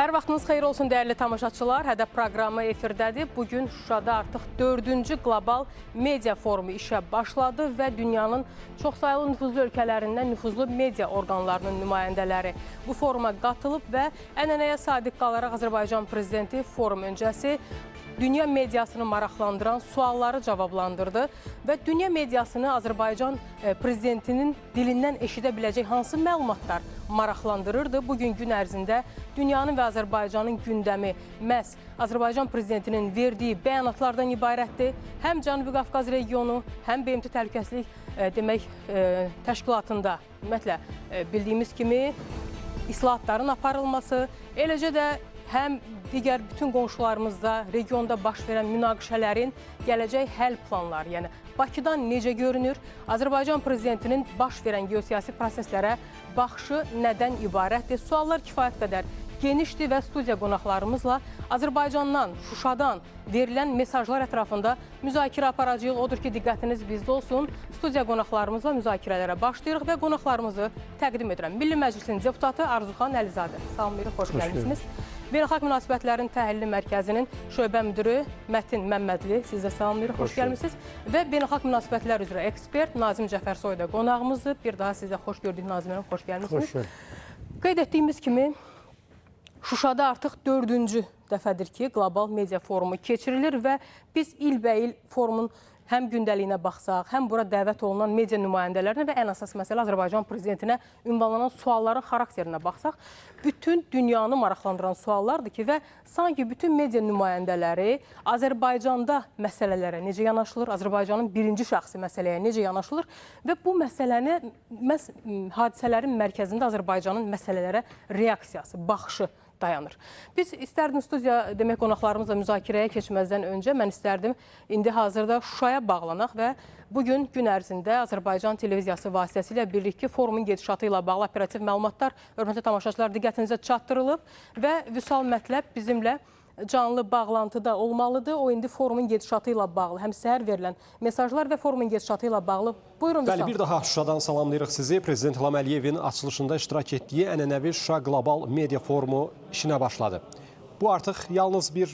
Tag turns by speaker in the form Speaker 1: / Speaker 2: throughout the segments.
Speaker 1: Hər vaxtınız xeyir olsun dəyərli tamaşaçılar. Hədəf proqramı efirdədir. Bugün Şuşada artıq 4-cü qlobal media forumu işə başladı və dünyanın çoxsaylı nüfuzlu ölkələrindən nüfuzlu media orqanlarının nümayəndələri bu foruma qatılıb və ənənəyə sadiq qalaraq Azərbaycan prezidenti forum öncəsi dünya mediasını maraqlandıran sualları cavablandırdı və dünya mediasını Azərbaycan prezidentinin dilindən eşidə biləcək hansı məlumatlar maraqlandırırdı. Bugün gün ərzində dünyanın və Azərbaycanın gündəmi məhz Azərbaycan prezidentinin verdiyi bəyanatlardan ibarətdir. Həm Cənubi Qafqaz regionu, həm BMT Təhlükəsizlik Təşkilatında ümumiyyətlə bildiyimiz kimi islahatların aparılması, eləcə də həm digər bütün qonşularımızda, regionda baş verən münaqişələrin gələcək həll planları, yəni Bakıdan necə görünür, Azərbaycan prezidentinin baş verən geosiyasi proseslərə baxışı nədən ibarətdir? Suallar kifayət qədər genişdir və studiya qonaqlarımızla Azərbaycandan, Şuşadan verilən mesajlar ətrafında müzakirə aparacağıq. Odur ki, diqqətiniz bizdə olsun. Studiya qonaqlarımızla müzakirələrə başlayırıq və qonaqlarımızı təqdim edirəm. Milli Məclisin deputatı Arzuxan Əlizadə. Salamlayırıq, xoş gəlmisiniz. Beynəlxalq Münasibətlərin Təhlili Mərkəzinin şöbə müdiri Mətin Məmmədli, siz də salamlayırıq, xoş gəlmisiniz. Və beynəlxalq münasibətlər üzrə ekspert Nazim Cəfərsoy da qonağımızdır. Bir daha sizə xoş gördük Nazim müəllim, xoş gəlmisiniz. Xoş. Qeyd etdiyimiz kimi, Şuşada artıq 4-cü dəfədir ki, qlobal media forumu keçirilir və biz ilbəil forumun həm gündəliyinə baxsaq, həm bura dəvət olunan media nümayəndələrinə və ən əsas məsələ Azərbaycan prezidentinə ünvanlanan sualların xarakterinə baxsaq, bütün dünyanı maraqlandıran suallardır ki, və sanki bütün media nümayəndələri Azərbaycanda məsələlərə necə yanaşılır, Azərbaycanın birinci şəxsi məsələyə necə yanaşılır və bu məsələni məhz hadisələrin mərkəzində Azərbaycanın məsələlərə reaksiyası, baxışı dayanır. Biz istərdim studiya demək qonaqlarımızla müzakirəyə keçməzdən öncə mən istərdim indi hazırda Şuşaya bağlanaq və bugün gün ərzində Azərbaycan televiziyası vasitəsilə bilirik ki, forumun gedişatı ilə bağlı operativ məlumatlar hörmətli tamaşaçılar diqqətinizə çatdırılıb və Vüsal Mətləb bizimlə canlı bağlantıda olmalıdır. O indi forumun gedişatı ilə bağlı həm səhər verilən mesajlar və forumun gedişatı ilə bağlı. Buyurun Vüsal.
Speaker 2: Bəli, bir daha Şuşadan salamlayırıq sizi. Prezident İlham Əliyevin açılışında iştirak etdiyi ənənəvi Şuşa Qlobal Media Forumu işinə başladı. Bu artıq yalnız bir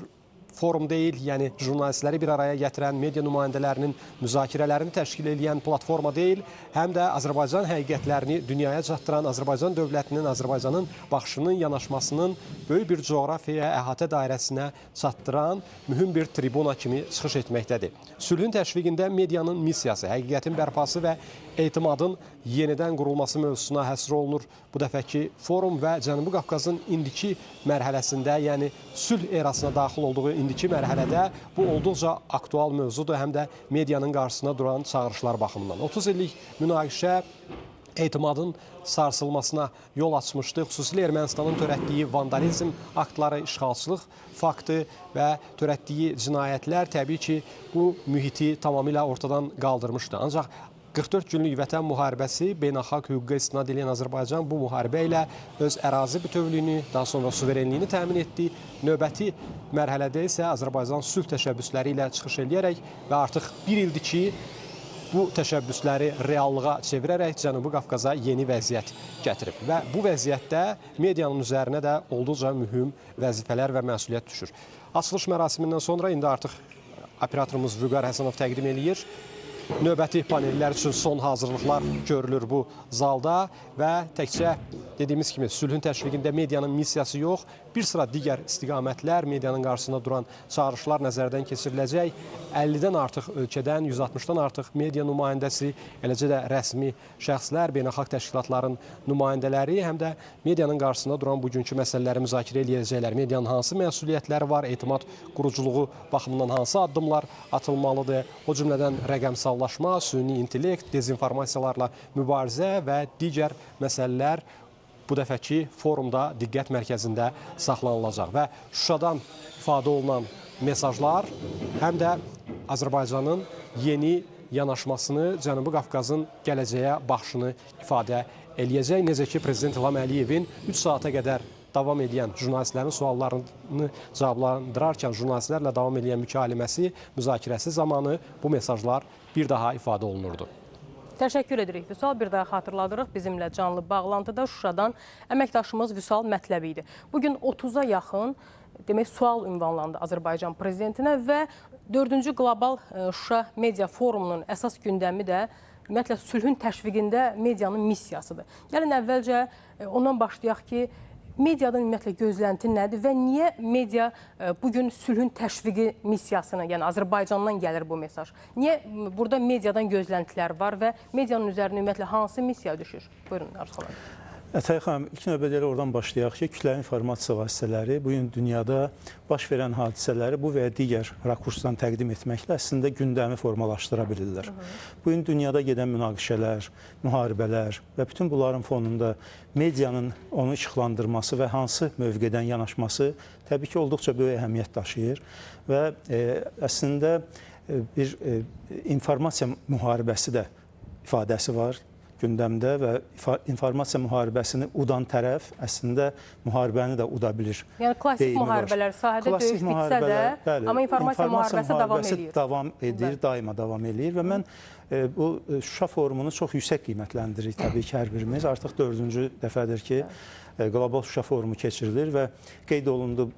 Speaker 2: forum deyil, yəni jurnalistləri bir araya gətirən, media nümayəndələrinin müzakirələrini təşkil edən platforma deyil, həm də Azərbaycan həqiqətlərini dünyaya çatdıran, Azərbaycan dövlətinin, Azərbaycanın baxışının, yanaşmasının böyük bir coğrafiyaya, əhatə dairəsinə çatdıran mühüm bir tribuna kimi çıxış etməkdədir. Sülhün təşviqində medianın missiyası, həqiqətin bərpası və etimadın yenidən qurulması mövzusuna həsr olunur. Bu dəfəki forum və Cənubi Qafqazın indiki mərhələsində, yəni sülh erasına daxil olduğu indiki mərhələdə bu olduqca aktual mövzudur, həm də medianın qarşısına duran çağırışlar baxımından. 30 illik münaqişə etimadın sarsılmasına yol açmışdı. Xüsusilə Ermənistanın törətdiyi vandalizm aktları, işğalçılıq faktı və törətdiyi cinayətlər təbii ki, bu mühiti tamamilə ortadan qaldırmışdı. Ancaq 44 günlük vətən müharibəsi beynəlxalq hüquqa istinad edən Azərbaycan bu müharibə ilə öz ərazi bütövlüyünü, daha sonra suverenliyini təmin etdi. Növbəti mərhələdə isə Azərbaycan sülh təşəbbüsləri ilə çıxış eləyərək və artıq bir ildir ki, bu təşəbbüsləri reallığa çevirərək Cənubi Qafqaza yeni vəziyyət gətirib. Və bu vəziyyətdə medianın üzərinə də olduqca mühüm vəzifələr və məsuliyyət düşür. Açılış mərasimindən sonra indi artıq operatorumuz Vüqar Həsənov təqdim eləyir. Növbəti panellər üçün son hazırlıqlar görülür bu zalda və təkcə dediyimiz kimi sülhün təşviqində medianın missiyası yox, bir sıra digər istiqamətlər, medianın qarşısında duran çağırışlar nəzərdən keçiriləcək. 50-dən artıq ölkədən, 160-dan artıq media nümayəndəsi, eləcə də rəsmi şəxslər, beynəlxalq təşkilatların nümayəndələri, həm də medianın qarşısında duran bugünkü məsələləri müzakirə eləyəcəklər. Medianın hansı məsuliyyətləri var, etimad quruculuğu baxımından hansı addımlar atılmalıdır, o cümlədən rəqəmsallaşma, süni intellekt, dezinformasiyalarla mübarizə və digər məsələlər bu dəfəki forumda diqqət mərkəzində saxlanılacaq və Şuşadan ifadə olunan mesajlar həm də Azərbaycanın yeni yanaşmasını, Cənubi Qafqazın gələcəyə baxışını ifadə eləyəcək. Necə ki, Prezident İlham Əliyevin 3 saata qədər davam edən jurnalistlərin suallarını cavablandırarkən jurnalistlərlə davam edən mükaliməsi, müzakirəsi zamanı bu mesajlar bir daha ifadə olunurdu.
Speaker 1: Təşəkkür edirik Vüsal. Bir daha xatırladırıq, bizimlə canlı bağlantıda Şuşadan əməkdaşımız Vüsal Mətləbi idi. Bugün 30-a yaxın demək sual ünvanlandı Azərbaycan prezidentinə və 4-cü Qlobal Şuşa Media Forumunun əsas gündəmi də ümumiyyətlə sülhün təşviqində medianın missiyasıdır. Gəlin əvvəlcə ondan başlayaq ki, mediadan ümumiyyətlə gözlənti nədir və niyə media bugün sülhün təşviqi missiyasını, yəni Azərbaycandan gəlir bu mesaj? Niyə burada mediadan gözləntilər var və medianın üzərinə ümumiyyətlə hansı missiya düşür? Buyurun, Arzu xanım.
Speaker 3: Ətay xanım, ilk növbədə elə oradan başlayaq ki, kütləvi informasiya vasitələri bugün dünyada baş verən hadisələri bu və ya digər rakursdan təqdim etməklə əslində gündəmi formalaşdıra bilirlər. Bugün dünyada gedən münaqişələr, müharibələr və bütün bunların fonunda medianın onu işıqlandırması və hansı mövqedən yanaşması təbii ki, olduqca böyük əhəmiyyət daşıyır və əslində bir informasiya müharibəsi də ifadəsi var gündəmdə və informasiya müharibəsini udan tərəf əslində müharibəni də uda bilir.
Speaker 1: Yəni klassik müharibələr sahədə döyüş bitsə də, bəli, amma informasiya müharibəsi davam edir.
Speaker 3: Davam edir, daima davam eləyir və mən bu Şuşa forumunu çox yüksək qiymətləndiririk təbii ki, hər birimiz. Artıq 4-cü dəfədir ki, Qlobal Şuşa forumu keçirilir və qeyd olundu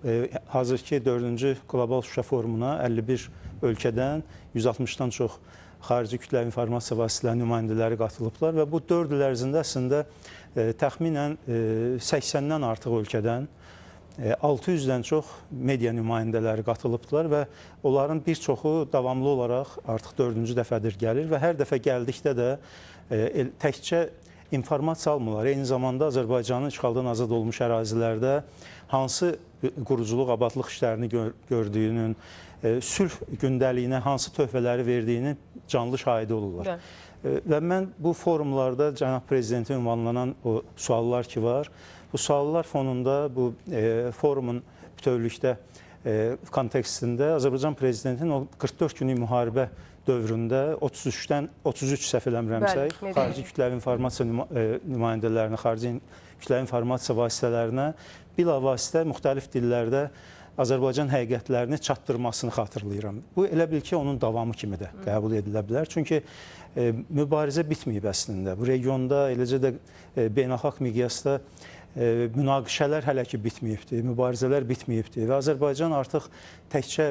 Speaker 3: hazır ki, 4-cü Qlobal Şuşa forumuna 51 ölkədən 160-dan çox xarici kütləvi informasiya vasitələrinin nümayəndələri qatılıblar və bu 4 il ərzində əslində təxminən 80-dən artıq ölkədən 600-dən çox media nümayəndələri qatılıbdılar və onların bir çoxu davamlı olaraq artıq 4-cü dəfədir gəlir və hər dəfə gəldikdə də təkcə informasiya almırlar. Eyni zamanda Azərbaycanın işğaldan azad olmuş ərazilərdə hansı quruculuq, abadlıq işlərini gördüyünün, sülh gündəliyinə hansı töhfələri verdiyini canlı şahidi olurlar. Və mən bu forumlarda cənab prezidentə ünvanlanan o suallar ki var, bu suallar fonunda bu forumun bütövlükdə kontekstində Azərbaycan prezidentinin o 44 günlük müharibə dövründə 33 səhv eləmirəmsə, xarici kütləvi informasiya nümayəndələrinə, xarici kütləvi informasiya vasitələrinə bilavasitə müxtəlif dillərdə Azərbaycan həqiqətlərini çatdırmasını xatırlayıram. Bu elə bil ki, onun davamı kimi də qəbul edilə bilər. Çünki mübarizə bitməyib əslində. Bu regionda, eləcə də beynəlxalq miqyasda münaqişələr hələ ki bitməyibdir, mübarizələr bitməyibdir və Azərbaycan artıq təkcə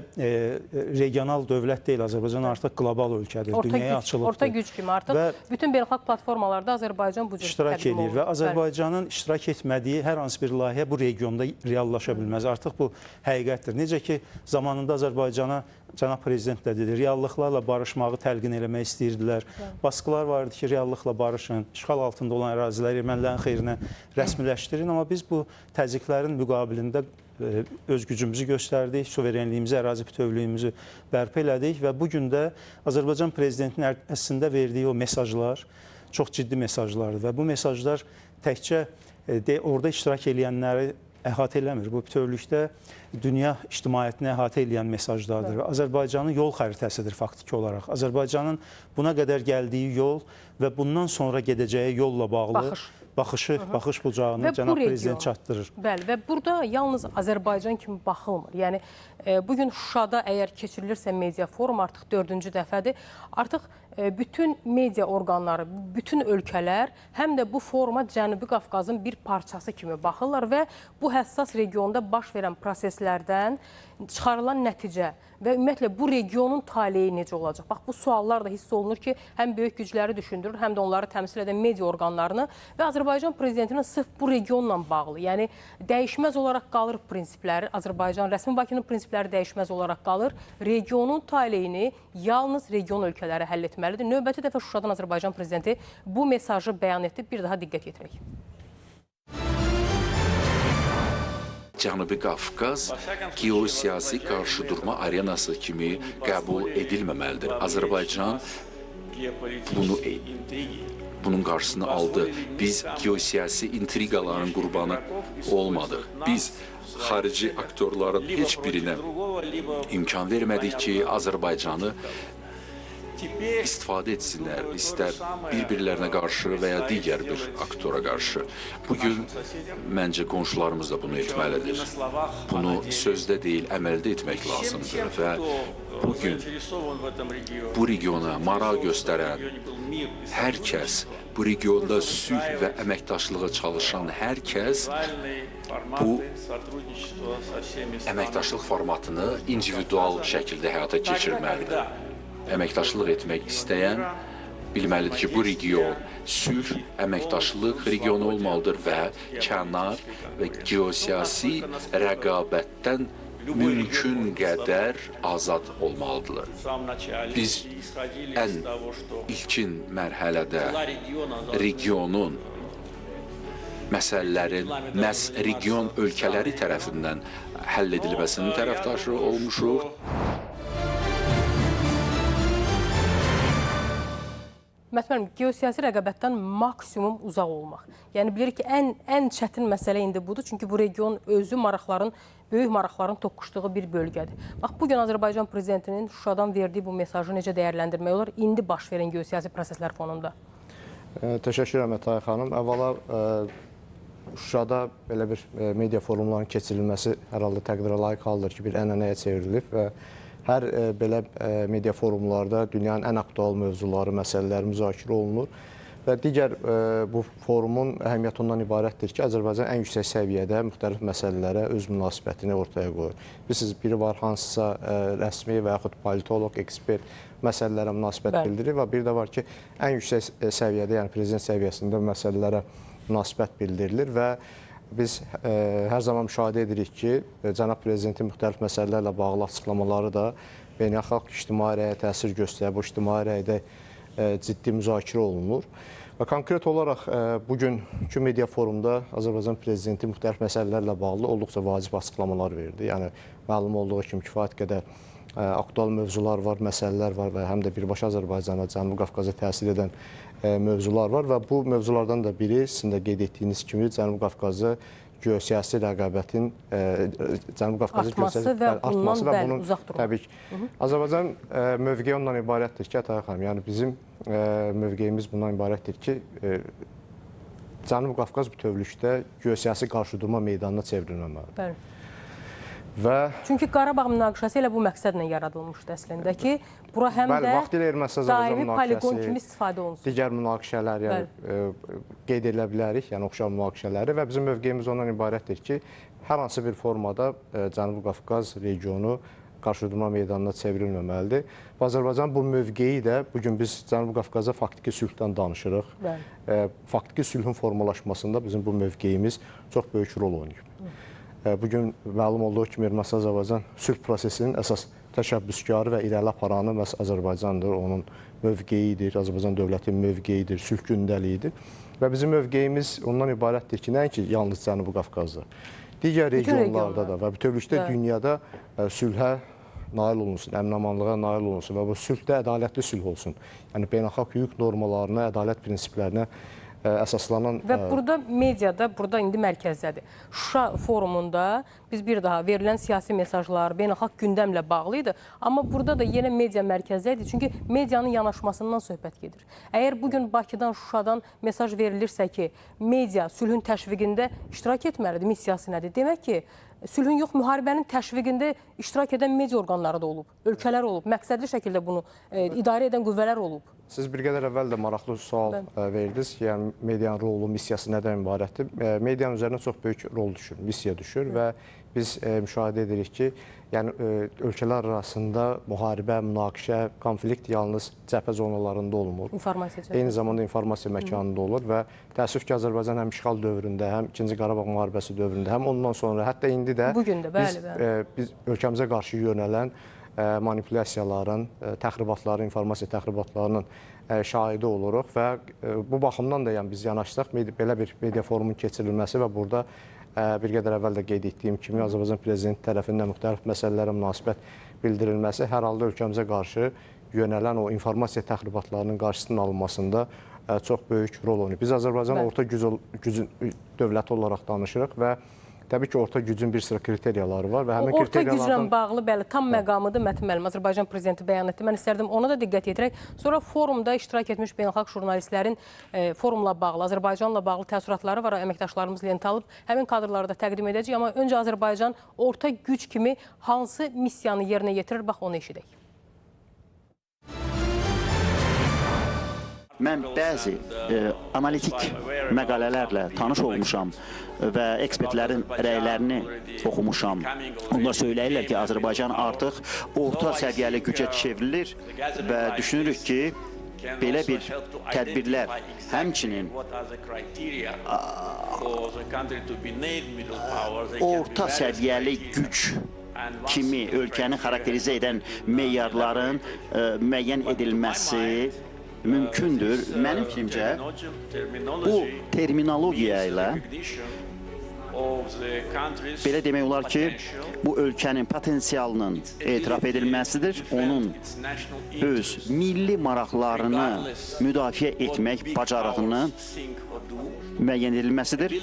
Speaker 3: regional dövlət deyil, Azərbaycan artıq qlobal ölkədir, dünyaya açılıbdır.
Speaker 1: Orta güc kimi artıq bütün beynəlxalq platformalarda Azərbaycan bu cür
Speaker 3: iştirak edir və Azərbaycanın iştirak etmədiyi hər hansı bir layihə bu regionda reallaşa bilməz. Artıq bu həqiqətdir. Necə ki, zamanında Azərbaycana cənab prezident də dedi, reallıqlarla barışmağı təlqin eləmək istəyirdilər. Baskılar vardı ki, reallıqla barışın, işğal altında olan əraziləri ermənilərin xeyrinə rəsmiləşdirin. Amma biz bu təzyiqlərin müqabilində öz gücümüzü göstərdik, suverenliyimizi, ərazi bütövlüyümüzü bərpa elədik və bu gün də Azərbaycan prezidentinin əslində verdiyi o mesajlar çox ciddi mesajlardır və bu mesajlar təkcə orada iştirak eləyənləri əhatə eləmir. Bu bütövlükdə dünya ictimaiyyətini əhatə eləyən mesajlardır. Azərbaycanın yol xəritəsidir faktiki olaraq. Azərbaycanın buna qədər gəldiyi yol və bundan sonra gedəcəyi yolla bağlı baxış bucağını cənab prezident çatdırır.
Speaker 1: Bəli, və burada yalnız Azərbaycan kimi baxılmır. Yəni, bugün Şuşada əgər keçirilirsə media forum artıq 4-cü dəfədir. Artıq bütün media orqanları, bütün ölkələr həm də bu foruma Cənubi Qafqazın bir parçası kimi baxırlar və bu həssas regionda baş verən proseslərdən çıxarılan nəticə və ümumiyyətlə bu regionun taleyi necə olacaq? Bax, bu suallar da hiss olunur ki, həm böyük gücləri düşündürür, həm də onları təmsil edən media orqanlarını və Azərbaycan prezidentinin sırf bu regionla bağlı, yəni dəyişməz olaraq qalır prinsipləri, Azərbaycan rəsmi Bakının prinsipləri dəyişməz olaraq qalır. Regionun taleyini yalnız region ölkələri həll etməlidir. Növbəti dəfə Şuşadan Azərbaycan prezidenti bu mesajı bəyan etdi. Bir daha diqqət yetirək.
Speaker 4: Cənubi Qafqaz geosiyasi qarşıdurma arenası kimi qəbul edilməməlidir. Azərbaycan bunun qarşısını aldı. Biz geosiyasi intriqaların qurbanı olmadıq. Biz xarici aktyorların heç birinə imkan vermədik ki, Azərbaycanı istifadə etsinlər, istər bir-birlərinə qarşı və ya digər bir aktora qarşı. Bugün məncə qonşularımız da bunu etməlidir. Bunu sözdə deyil, əməldə etmək lazımdır və bugün bu regiona maraq göstərən hər kəs, bu regionda sülh və əməkdaşlığa çalışan hər kəs bu əməkdaşlıq formatını individual şəkildə həyata keçirməlidir. Əməkdaşlıq etmək istəyən bilməlidir ki, bu region sülh, əməkdaşlıq regionu olmalıdır və kənar və geosiyasi rəqabətdən mümkün qədər azad olmalıdırlar. Biz ən ilkin mərhələdə regionun məsələlərin məhz region ölkələri tərəfindən həll edilməsinin tərəfdaşı olmuşuq.
Speaker 1: Müəllim, geosiyasi rəqabətdən maksimum uzaq olmaq. Yəni bilirik ki, ən çətin məsələ indi budur. Çünki bu region özü maraqların, böyük maraqların toqquşduğu bir bölgədir. Bax, bugün Azərbaycan prezidentinin Şuşadan verdiyi bu mesajı necə dəyərləndirmək olar indi baş verən geosiyasi proseslər fonunda?
Speaker 5: Təşəkkür edirəm Ətaya xanım. Əvvəla Şuşada belə bir media forumlarının keçirilməsi hər halda təqdirə layiq haldır ki, bir ənənəyə çevrilib və hər belə media forumlarda dünyanın ən aktual mövzuları, məsələləri müzakirə olunur. Və digər bu forumun əhəmiyyəti ondan ibarətdir ki, Azərbaycan ən yüksək səviyyədə müxtəlif məsələlərə öz münasibətini ortaya qoyur. Bilirsiniz, biri var hansısa rəsmi və yaxud politoloq, ekspert məsələlərə münasibət bildirir və bir də var ki, ən yüksək səviyyədə, yəni prezident səviyyəsində məsələlərə münasibət bildirilir və biz hər zaman müşahidə edirik ki, cənab prezidentin müxtəlif məsələlərlə bağlı açıqlamaları da beynəlxalq ictimai rəyə təsir göstərir. Bu ictimai rəydə ciddi müzakirə olunur. Və konkret olaraq bugünkü media forumda Azərbaycan prezidenti müxtəlif məsələlərlə bağlı olduqca vacib açıqlamalar verdi. Yəni məlum olduğu kimi kifayət qədər aktual mövzular var, məsələlər var və həm də birbaşa Azərbaycana, Cənubi Qafqaza təsir edən mövzular var və bu mövzulardan da biri sizin də qeyd etdiyiniz kimi Cənubi Qafqazı geosiyasi rəqabətin Cənubi Qafqazı artması və bunun
Speaker 1: uzaq durmaq.
Speaker 5: Təbii ki. Azərbaycan mövqeyi ondan ibarətdir ki, Ətaya xanım, yəni bizim mövqeyimiz bundan ibarətdir ki, Cənubi Qafqaz bütövlükdə geosiyasi qarşıdurma meydanına çevrilməməlidir.
Speaker 1: Bəli.
Speaker 5: Və
Speaker 1: çünki Qarabağ münaqişəsi elə bu məqsədlə yaradılmışdı əslində ki, bura həm də daimi poligon kimi istifadə olunsun.
Speaker 5: Digər münaqişələr, yəni qeyd edilə bilərik, yəni oxşar münaqişələri və bizim mövqeyimiz ondan ibarətdir ki, hər hansı bir formada Cənubi Qafqaz regionu qarşıdurma meydanına çevrilməməlidir. Və Azərbaycan bu mövqeyi də bugün biz Cənubi Qafqaza faktiki sülhdən danışırıq. Faktiki sülhün formalaşmasında bizim bu mövqeyimiz çox böyük rol oynayıb. Bugün məlum olduğu kimi Ermənistan-Azərbaycan sülh prosesinin əsas təşəbbüskarı və irəli aparanı məhz Azərbaycandır, onun mövqeyidir, Azərbaycan dövlətinin mövqeyidir, sülh gündəliyidir. Və bizim mövqeyimiz ondan ibarətdir ki, nəinki yalnız Cənubi Qafqazda, digər regionlarda da və bütövlükdə dünyada sülhə nail olunsun, əmin-amanlığa nail olunsun və bu sülh də ədalətli sülh olsun. Yəni beynəlxalq hüquq normalarına, ədalət prinsiplərinə əsaslanan...
Speaker 1: Və burada mediada, burada indi mərkəzdədir. Şuşa forumunda biz bir daha verilən siyasi mesajlar, beynəlxalq gündəmlə bağlı idi. Amma burada da yenə media mərkəzdə idi. Çünki medianın yanaşmasından söhbət gedir. Əgər bugün Bakıdan, Şuşadan mesaj verilirsə ki, media sülhün təşviqində iştirak etməlidir, missiyası nədir? Demək ki, sülhün yox, müharibənin təşviqində iştirak edən media orqanları da olub, ölkələr olub, məqsədli şəkildə bunu idarə edən qüvvələr olub.
Speaker 5: Siz bir qədər əvvəl də maraqlı sual verdiniz ki, yəni medianın rolu, missiyası nədən ibarətdir? Medianın üzərinə çox böyük rol düşür, missiya düşür və biz müşahidə edirik ki, yəni ölkələr arasında müharibə, münaqişə, konflikt yalnız cəbhə zonalarında olmur.
Speaker 1: İnformasiya cəbhə.
Speaker 5: Eyni zamanda informasiya məkanında olur və təəssüf ki, Azərbaycan həm işğal dövründə, həm İkinci Qarabağ müharibəsi dövründə, həm ondan sonra, hətta indi də
Speaker 1: bugün də, bəli, bəli.
Speaker 5: Biz ölkəmizə qarşı yönələn manipulyasiyaların, təxribatların, informasiya təxribatlarının şahidi oluruq və bu baxımdan da yəni biz yanaşsaq, belə bir media forumun keçirilməsi və burada bir qədər əvvəl də qeyd etdiyim kimi Azərbaycan prezidenti tərəfindən müxtəlif məsələlərə münasibət bildirilməsi hər halda ölkəmizə qarşı yönələn o informasiya təxribatlarının qarşısının alınmasında çox böyük rol oynayır. Biz Azərbaycan orta güc dövləti olaraq danışırıq və Təbii ki, orta gücün bir sıra kriteriyaları var və həmin
Speaker 1: orta kriteriyalardan... Orta güclə bağlı, bəli, tam məqamıdır Mətin müəllim, Azərbaycan prezidenti bəyan etdi. Mən istərdim ona da diqqət yetirək. Sonra forumda iştirak etmiş beynəlxalq jurnalistlərin forumla bağlı, Azərbaycanla bağlı təəssüratları var, əməkdaşlarımız lentə alıb. Həmin kadrları da təqdim edəcəyik. Amma öncə Azərbaycan orta güc kimi hansı missiyanı yerinə yetirir, bax onu eşidək.
Speaker 6: Mən bəzi analitik məqalələrlə tanış olmuşam və ekspertlərin rəylərini oxumuşam. Onlar söyləyirlər ki, Azərbaycan artıq orta səviyyəli gücə çevrilir və düşünürük ki, belə bir tədbirlər həmçinin orta səviyyəli güc kimi ölkəni xarakterizə edən meyarların müəyyən edilməsi mümkündür. Mənim fikrimcə, bu terminologiya ilə belə demək olar ki, bu ölkənin potensialının etiraf edilməsidir, onun öz milli maraqlarını müdafiə etmək bacarığını müəyyən edilməsidir.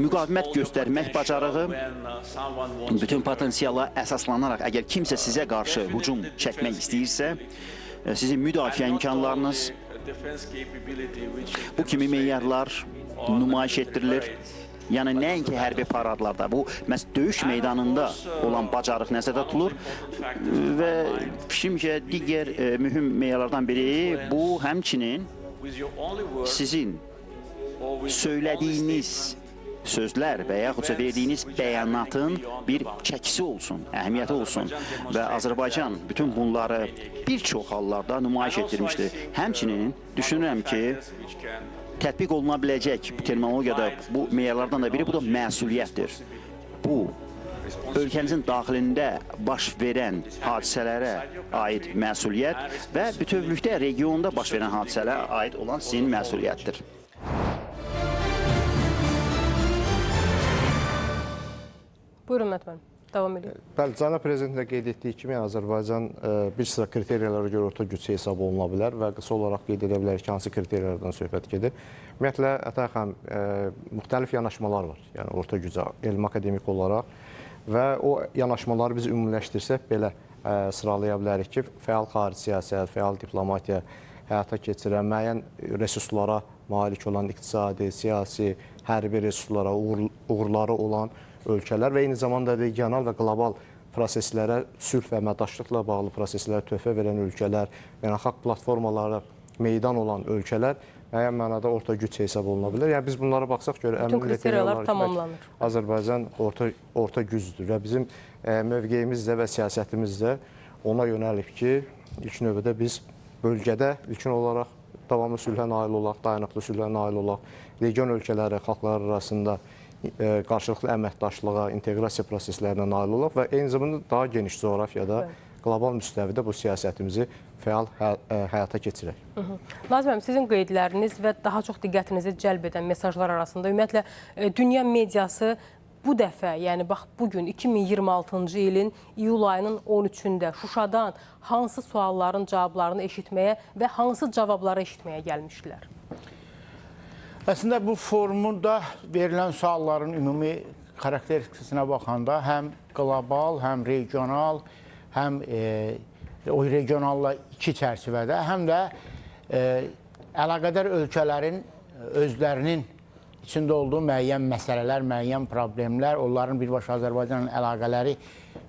Speaker 6: Müqavimət göstərmək bacarığı, bütün potensiala əsaslanaraq, əgər kimsə sizə qarşı hücum çəkmək istəyirsə, sizin müdafiə imkanlarınız, bu kimi meyarlar nümayiş etdirilir. Yəni, nəinki hərbi paradlarda, bu məhz döyüş meydanında olan bacarıq nəzərdə tutulur və fikrimcə digər mühüm meyarlardan biri bu, həmçinin sizin söylədiyiniz sözlər və yaxudsa verdiyiniz bəyanatın bir çəkisi olsun, əhəmiyyəti olsun və Azərbaycan bütün bunları bir çox hallarda nümayiş etdirmişdir. Həmçinin düşünürəm ki, tətbiq oluna biləcək bu terminologiyada bu meyarlardan da biri, bu da məsuliyyətdir. Bu, ölkəmizin daxilində baş verən hadisələrə aid məsuliyyət və bütövlükdə regionda baş verən hadisələrə aid olan sizin məsuliyyətdir.
Speaker 1: Buyurun Mətin müəllim, davam edin.
Speaker 5: Bəli, cənab prezidentin də qeyd etdiyi kimi, Azərbaycan bir sıra kriteriyalara görə orta güc hesab oluna bilər və qısa olaraq qeyd edə bilərik ki, hansı kriteriyalardan söhbət gedir. Ümumiyyətlə, Ətay xanım, müxtəlif yanaşmalar var, yəni orta gücə elmi akademik olaraq və o yanaşmaları biz ümumiləşdirsək belə sıralaya bilərik ki, fəal xarici siyasət, fəal diplomatiya həyata keçirən, müəyyən resurslara malik olan iqtisadi, siyasi, hərbi resurslara, uğurları olan ölkələr və eyni zamanda regional və qlobal proseslərə, sülh və əməkdaşlıqla bağlı proseslərə töhfə verən ölkələr, beynəlxalq platformalara meydan olan ölkələr müəyyən mənada orta güc hesab oluna bilər. Yəni biz bunlara baxsaq görə əmin demək olar ki, Azərbaycan orta gücdür və bizim mövqeyimiz də və siyasətimiz də ona yönəlib ki, ilk növbədə biz bölgədə ilkin olaraq davamlı sülhə nail olaq, dayanıqlı sülhə nail olaq, region ölkələri, xalqlar arasında qarşılıqlı əməkdaşlığa, inteqrasiya proseslərinə nail olaq və eyni zamanda daha geniş coğrafiyada, qlobal müstəvidə bu siyasətimizi fəal həyata keçirək.
Speaker 1: Nazim müəllim, sizin qeydləriniz və daha çox diqqətinizi cəlb edən mesajlar arasında ümumiyyətlə dünya mediası bu dəfə, yəni bax bugün 2026-cı ilin iyul ayının 13-ündə Şuşadan hansı sualların cavablarını eşitməyə və hansı cavabları eşitməyə gəlmişdilər?
Speaker 7: Əslində, bu forumda verilən sualların ümumi xarakteristikasına baxanda həm qlobal, həm regional, həm o regionalla iki çərçivədə, həm də əlaqədar ölkələrin özlərinin içində olduğu müəyyən məsələlər, müəyyən problemlər, onların birbaşa Azərbaycanla əlaqələri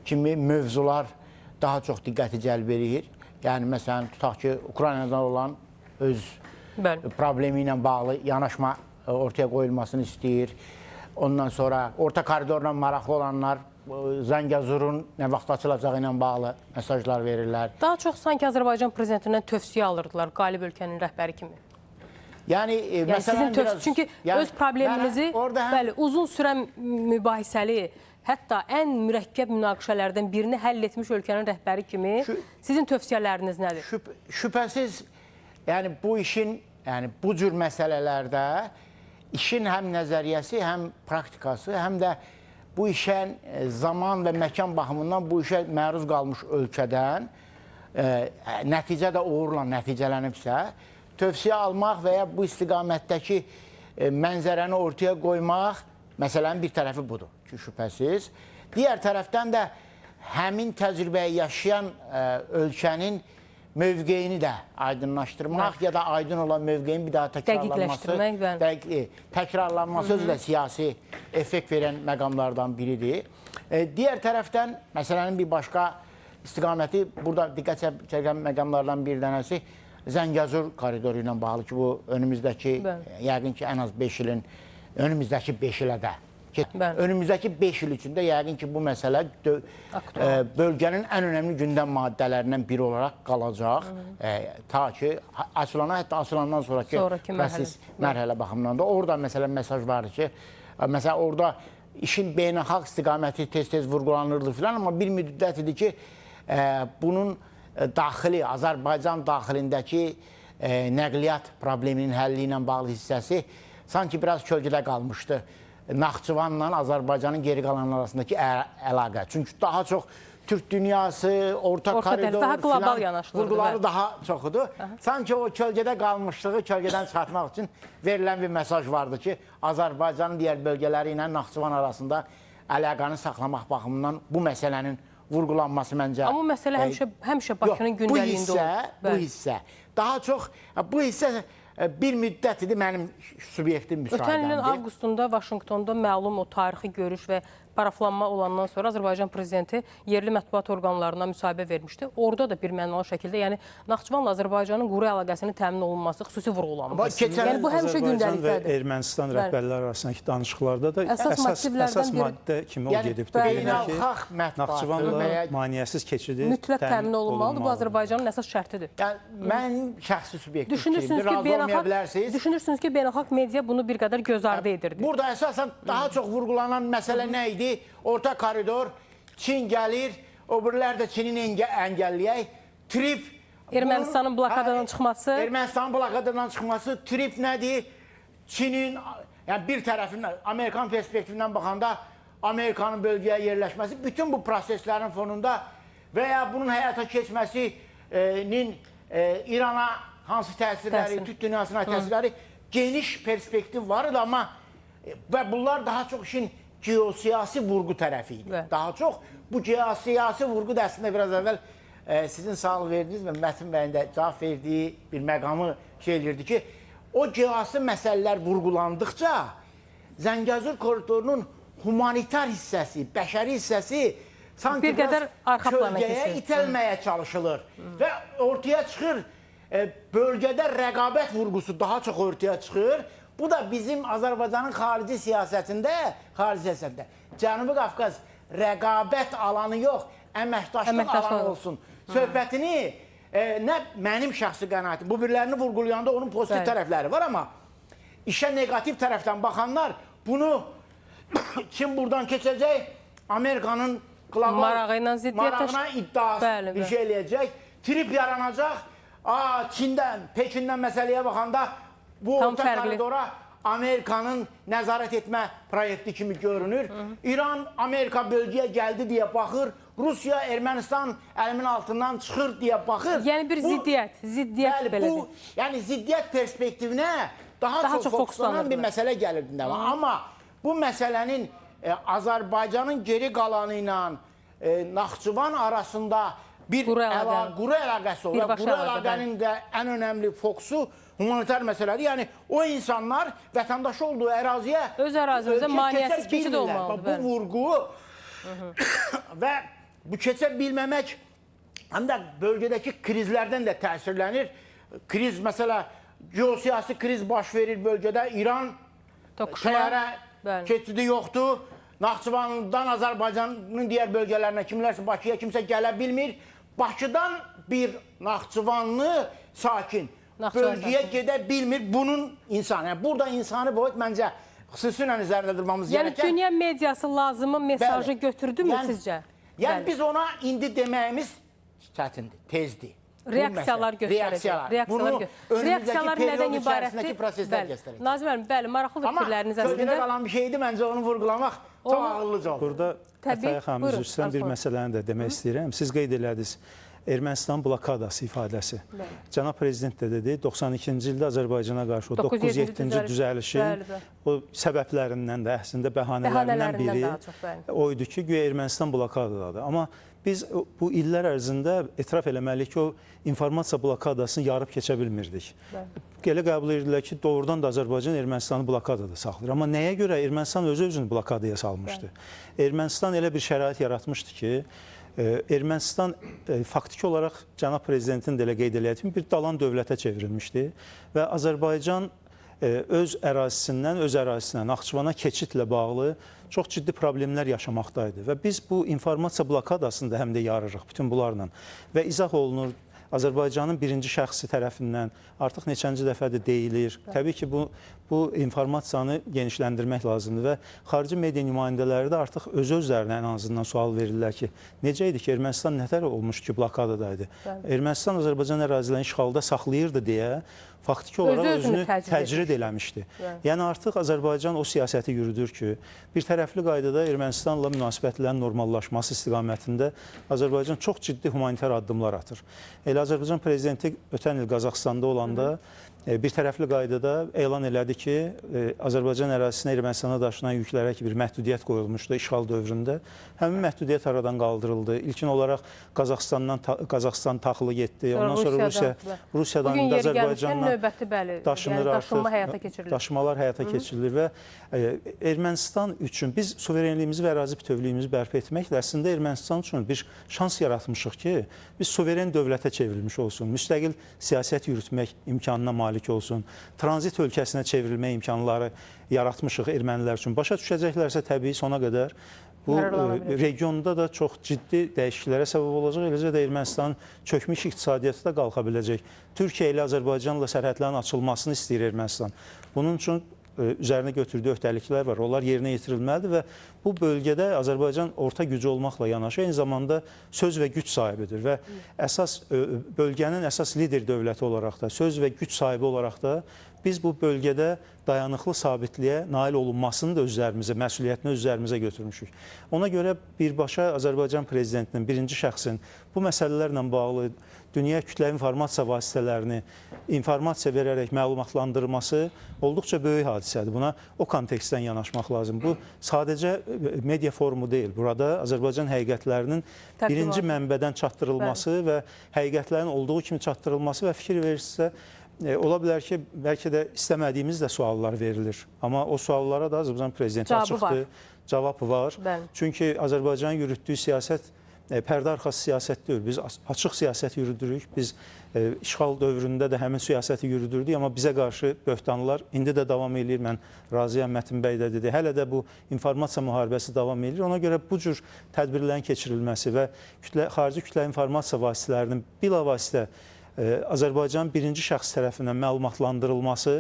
Speaker 7: kimi mövzular daha çox diqqəti cəlb edir. Yəni, məsələn, tutaq ki, Ukraynadan olan öz problemi ilə bağlı yanaşma ortaya qoyulmasını istəyir. Ondan sonra orta koridorla maraqlı olanlar Zəngəzurun nə vaxt açılacağı ilə bağlı mesajlar verirlər.
Speaker 1: Daha çox sanki Azərbaycan prezidentindən tövsiyə alırdılar qalib ölkənin rəhbəri kimi.
Speaker 7: Yəni, məsələn,
Speaker 1: sizin biraz, çünki yəni, öz probleminizi orada həm... bəli, uzun sürən mübahisəli, hətta ən mürəkkəb münaqişələrdən birini həll etmiş ölkənin rəhbəri kimi sizin tövsiyələriniz nədir?
Speaker 7: Şübhəsiz, yəni bu işin, yəni bu cür məsələlərdə işin həm nəzəriyyəsi, həm praktikası, həm də bu işə zaman və məkan baxımından bu işə məruz qalmış ölkədən nəticə də uğurla nəticələnibsə, tövsiyə almaq və ya bu istiqamətdəki mənzərəni ortaya qoymaq Məsələnin bir tərəfi budur ki, şübhəsiz. Digər tərəfdən də həmin təcrübəyi yaşayan ölkənin mövqeyini də aydınlaşdırmaq ya da aydın olan mövqeyin bir daha təkrarlanması, təkrarlanması özü də siyasi effekt verən məqamlardan biridir. Digər tərəfdən məsələnin bir başqa istiqaməti, burada diqqət çəkən məqamlardan bir dənəsi Zəngəzur koridoru ilə bağlı ki, bu önümüzdəki, yəqin ki, ən az 5 ilin, önümüzdəki 5 ilə də, önümüzdəki 5 il içində yəqin ki, bu məsələ bölgənin ən önəmli gündəm maddələrindən biri olaraq qalacaq. Ta ki, açılana, hətta açılandan sonraki proses mərhələ baxımından da. Orada məsələn mesaj var ki, məsələn orada işin beynəlxalq istiqaməti tez-tez vurğulanırdı filan, amma bir müddət idi ki, bunun daxili, Azərbaycan daxilindəki nəqliyyat probleminin həlli ilə bağlı hissəsi sanki biraz kölgədə qalmışdı. Naxçıvanla Azərbaycanın geri qalanları arasındakı əlaqə. Çünki daha çox Türk dünyası, orta koridor
Speaker 1: daha qlobal yanaşılırdı,
Speaker 7: vurğuları daha çoxudur. Sanki o kölgədə qalmışlığı kölgədən çıxartmaq üçün verilən bir mesaj vardı ki, Azərbaycanın digər bölgələri ilə Naxçıvan arasında əlaqəni saxlamaq baxımından bu məsələnin vurğulanması məncə...
Speaker 1: Amma bu məsələ həmişə Bakının gündəliyində olur.
Speaker 7: Bu hissə, daha çox bu hissə bir müddət idi mənim subyektiv müşahidəmdir.
Speaker 1: Ötən ilin avqustunda Vaşinqtonda məlum o tarixi görüş və paraflanma olandan sonra Azərbaycan prezidenti yerli mətbuat orqanlarına müsahibə vermişdi. Orada da bir mənalı şəkildə, yəni Naxçıvanla Azərbaycanın quru əlaqəsinin təmin olunması xüsusi vurğulanmışdı. Yəni bu həmişə gündəlikdədir.
Speaker 3: Azərbaycan və Ermənistan rəhbərləri arasındakı danışıqlarda da əsas maddə kimi o gedibdir.
Speaker 7: Beynəlxalq
Speaker 3: Naxçıvanla maneəsiz keçidi
Speaker 1: mütləq təmin olunmalıdır. Bu Azərbaycanın əsas şərtidir.
Speaker 7: Mənim şəxsi subyektiv fikrimdir. Razı olmaya bilərsiniz.
Speaker 1: Düşünürsünüz ki, beynəlxalq media bunu bir qədər göz ardı edirdi.
Speaker 7: Burada əsasən daha çox vurğulanan məsələ nə idi? Orta koridor, Çin gəlir, o birilər də Çinin əngəlləyək. Trip.
Speaker 1: Ermənistanın blokadadan çıxması.
Speaker 7: Ermənistanın blokadadan çıxması. Trip nədir? Çinin, yəni bir tərəfindən, Amerikan perspektivindən baxanda Amerikanın bölgəyə yerləşməsi, bütün bu proseslərin fonunda və ya bunun həyata keçməsinin İrana hansı təsirləri, Türk dünyasına təsirləri geniş perspektiv var idi, amma və bunlar daha çox işin geosiyasi vurğu tərəfi idi. Daha çox bu geosiyasi vurğu da əslində biraz əvvəl sizin sual verdiniz və Mətin bəyin də cavab verdiyi bir məqamı şey eləyirdi ki, o geosiyasi məsələlər vurğulandıqca Zəngəzur koridorunun humanitar hissəsi, bəşəri hissəsi sanki
Speaker 1: bir qədər arxa plana
Speaker 7: kölgəyə itəlməyə çalışılır və ortaya çıxır, bölgədə rəqabət vurğusu daha çox ortaya çıxır. Bu da bizim Azərbaycanın xarici siyasətində, Cənubi Qafqaz rəqabət alanı yox, əməkdaşlıq alanı olsun. Söhbətini nə mənim şəxsi qənaətim, bu birlərini vurğulayanda onun pozitiv tərəfləri var, amma işə neqativ tərəfdən baxanlar bunu Çin buradan keçəcək, Amerikanın qlobal marağına iddiası bir şey eləyəcək, trip yaranacaq, Çindən, Pekindən məsələyə baxanda bu orta koridora Amerikanın nəzarət etmə proyekti kimi görünür. İran, Amerika bölgəyə gəldi deyə baxır. Rusiya, Ermənistan əlimin altından çıxır deyə baxır.
Speaker 1: Yəni bir ziddiyyət, belə deyək.
Speaker 7: Yəni ziddiyyət perspektivinə daha çox fokuslanan bir məsələ gəlir gündəmə. Amma bu məsələnin Azərbaycanın geri qalanı ilə Naxçıvan arasında bir quru əlaqəsi olur. Quru əlaqənin də ən önəmli fokusu humanitar məsələdir. Yəni o insanlar vətəndaşı olduğu əraziyə
Speaker 1: öz ərazimizə maneəsiz keçid olmalıdır.
Speaker 7: Bu vurğu və bu keçə bilməmək həm də bölgədəki krizlərdən də təsirlənir. Kriz, məsələ, geosiyasi kriz baş verir bölgədə. İran təyyarə keçidi yoxdur. Naxçıvandan Azərbaycanın digər bölgələrinə, kimlərsə Bakıya kimsə gələ bilmir. Bakıdan bir Naxçıvanlı sakin bölgəyə gedə bilmir. Bunun insanı, yəni burada insani boyut məncə xüsusilə üzərində durmamız
Speaker 1: gerəkən. Yəni dünya mediası lazımı mesajı götürdü mü sizcə?
Speaker 7: Yəni biz ona indi deməyimiz çətindir, tezdir.
Speaker 1: Reaksiyalar göstərəcək.
Speaker 7: Bunu önümüzdəki period içərisindəki proseslər göstərəcək.
Speaker 1: Nazim müəllim, bəli, maraqlıdır fikirləriniz əslində.
Speaker 7: Amma kölgədə qalan bir şeydir, məncə onu vurğulamaq çox ağıllıca olur.
Speaker 3: Burada Ətaya xanım, üzr istəyirəm, bir məsələni də demək istəyirəm. Siz qeyd elədiniz, Ermənistan blokadası ifadəsi. Bəli. Cənab Prezident də dedi, 92-ci ildə Azərbaycana qarşı o 9-7-ci düzəlişin o səbəblərindən də, əslində bəhanələrindən biri çox, o idi ki, güya Ermənistan blokadadadır. Amma biz bu illər ərzində etiraf eləməliyik ki, o informasiya blokadasını yarıb keçə bilmirdik. Bəli. Elə qəbul edirdilər ki, doğrudan da Azərbaycan Ermənistanı blokadada saxlayır. Amma nəyə görə Ermənistan özü özünü blokadaya salmışdı? Bəli. Ermənistan elə bir şərait yaratmışdı ki, Ermənistan faktiki olaraq cənab prezidentin də elə qeyd elədiyi bir dalan dövlətə çevrilmişdi və Azərbaycan öz ərazisindən, öz ərazisinə, Naxçıvana keçidlə bağlı çox ciddi problemlər yaşamaqdaydı və biz bu informasiya blokadasını da həm də yarırıq bütün bunlarla və izah olunur Azərbaycanın birinci şəxsi tərəfindən artıq neçənci dəfədir deyilir. Bəli. Təbii ki, bu informasiyanı genişləndirmək lazımdır və xarici media nümayəndələri də artıq öz-özlərinə ən azından sual verirlər ki, necə idi ki, Ermənistan nətər olmuş ki, blokadadaydı? Bəli. Ermənistan Azərbaycan ərazilərini işğalda saxlayırdı deyə faktiki olaraq özünü təcrid eləmişdi. Bəli. Yəni artıq Azərbaycan o siyasəti yürüdür ki, bir tərəfli qaydada Ermənistanla münasibətlərin normallaşması istiqamətində Azərbaycan çox ciddi humanitar addımlar atır. Elə Azərbaycan prezidenti ötən il Qazaxıstanda olanda bir tərəfli qaydada elan elədi ki, Azərbaycan ərazisinə Ermənistana daşınan yüklərə ki, bir məhdudiyyət qoyulmuşdu işğal dövründə. Həmin məhdudiyyət aradan qaldırıldı. İlkin olaraq Qazaxıstan taxılı getdi. Ondan sonra Rusiyadan indi Azərbaycandan daşınır artıq. Daşımalar həyata keçirilir və Ermənistan üçün biz suverenliyimizi və ərazi bütövlüyümüzü bərpa etməklə əslində Ermənistan üçün bir şans yaratmışıq ki, biz suveren dövlətə çevrilmiş olsun, müstəqil siyasət yürütmək imkanına malik olsun, tranzit ölkəsinə çevrilmə imkanları yaratmışıq ermənilər üçün. Başa düşəcəklərsə təbii sona qədər bu regionda da çox ciddi dəyişikliklərə səbəb olacaq. Eləcə də Ermənistanın çökmüş iqtisadiyyatı da qalxa biləcək. Türkiyə ilə Azərbaycanla sərhədlərin açılmasını istəyir Ermənistan. Bunun üçün üzərinə götürdüyü öhdəliklər var. Onlar yerinə yetirilməlidir və bu bölgədə Azərbaycan orta gücü olmaqla yanaşı eyni zamanda söz və güc sahibidir və əsas bölgənin əsas lider dövləti olaraq da, söz və güc sahibi olaraq da biz bu bölgədə dayanıqlı sabitliyə nail olunmasını da özlərimizə, məsuliyyətini özlərimizə götürmüşük. Ona görə birbaşa Azərbaycan prezidentinin, birinci şəxsin bu məsələlərlə bağlı dünya kütləvi informasiya vasitələrini informasiya verərək məlumatlandırması olduqca böyük hadisədir. Buna o kontekstdən yanaşmaq lazım. Bu sadəcə media forumu deyil. Burada Azərbaycan həqiqətlərinin birinci mənbədən çatdırılması və həqiqətlərin olduğu kimi çatdırılması və fikir verirsə, ola bilər ki, bəlkə də istəmədiyimiz də suallar verilir. Amma o suallara da Azərbaycan prezidenti açıqdır, cavab var. Bəli. Çünki Azərbaycanın yürütdüyü siyasət pərdə arxası siyasət deyil. Biz açıq siyasət yürüdürük. Biz işğal dövründə də həmin siyasəti yürüdürdük, amma bizə qarşı böhtanlar indi də davam eləyir. Mən razıyam, Mətin bəy də dedi. Hələ də bu informasiya müharibəsi davam eləyir. Ona görə bu cür tədbirlərin keçirilməsi və xarici kütləvi informasiya vasitələrinin bilavasitə Azərbaycanın birinci şəxs tərəfindən məlumatlandırılması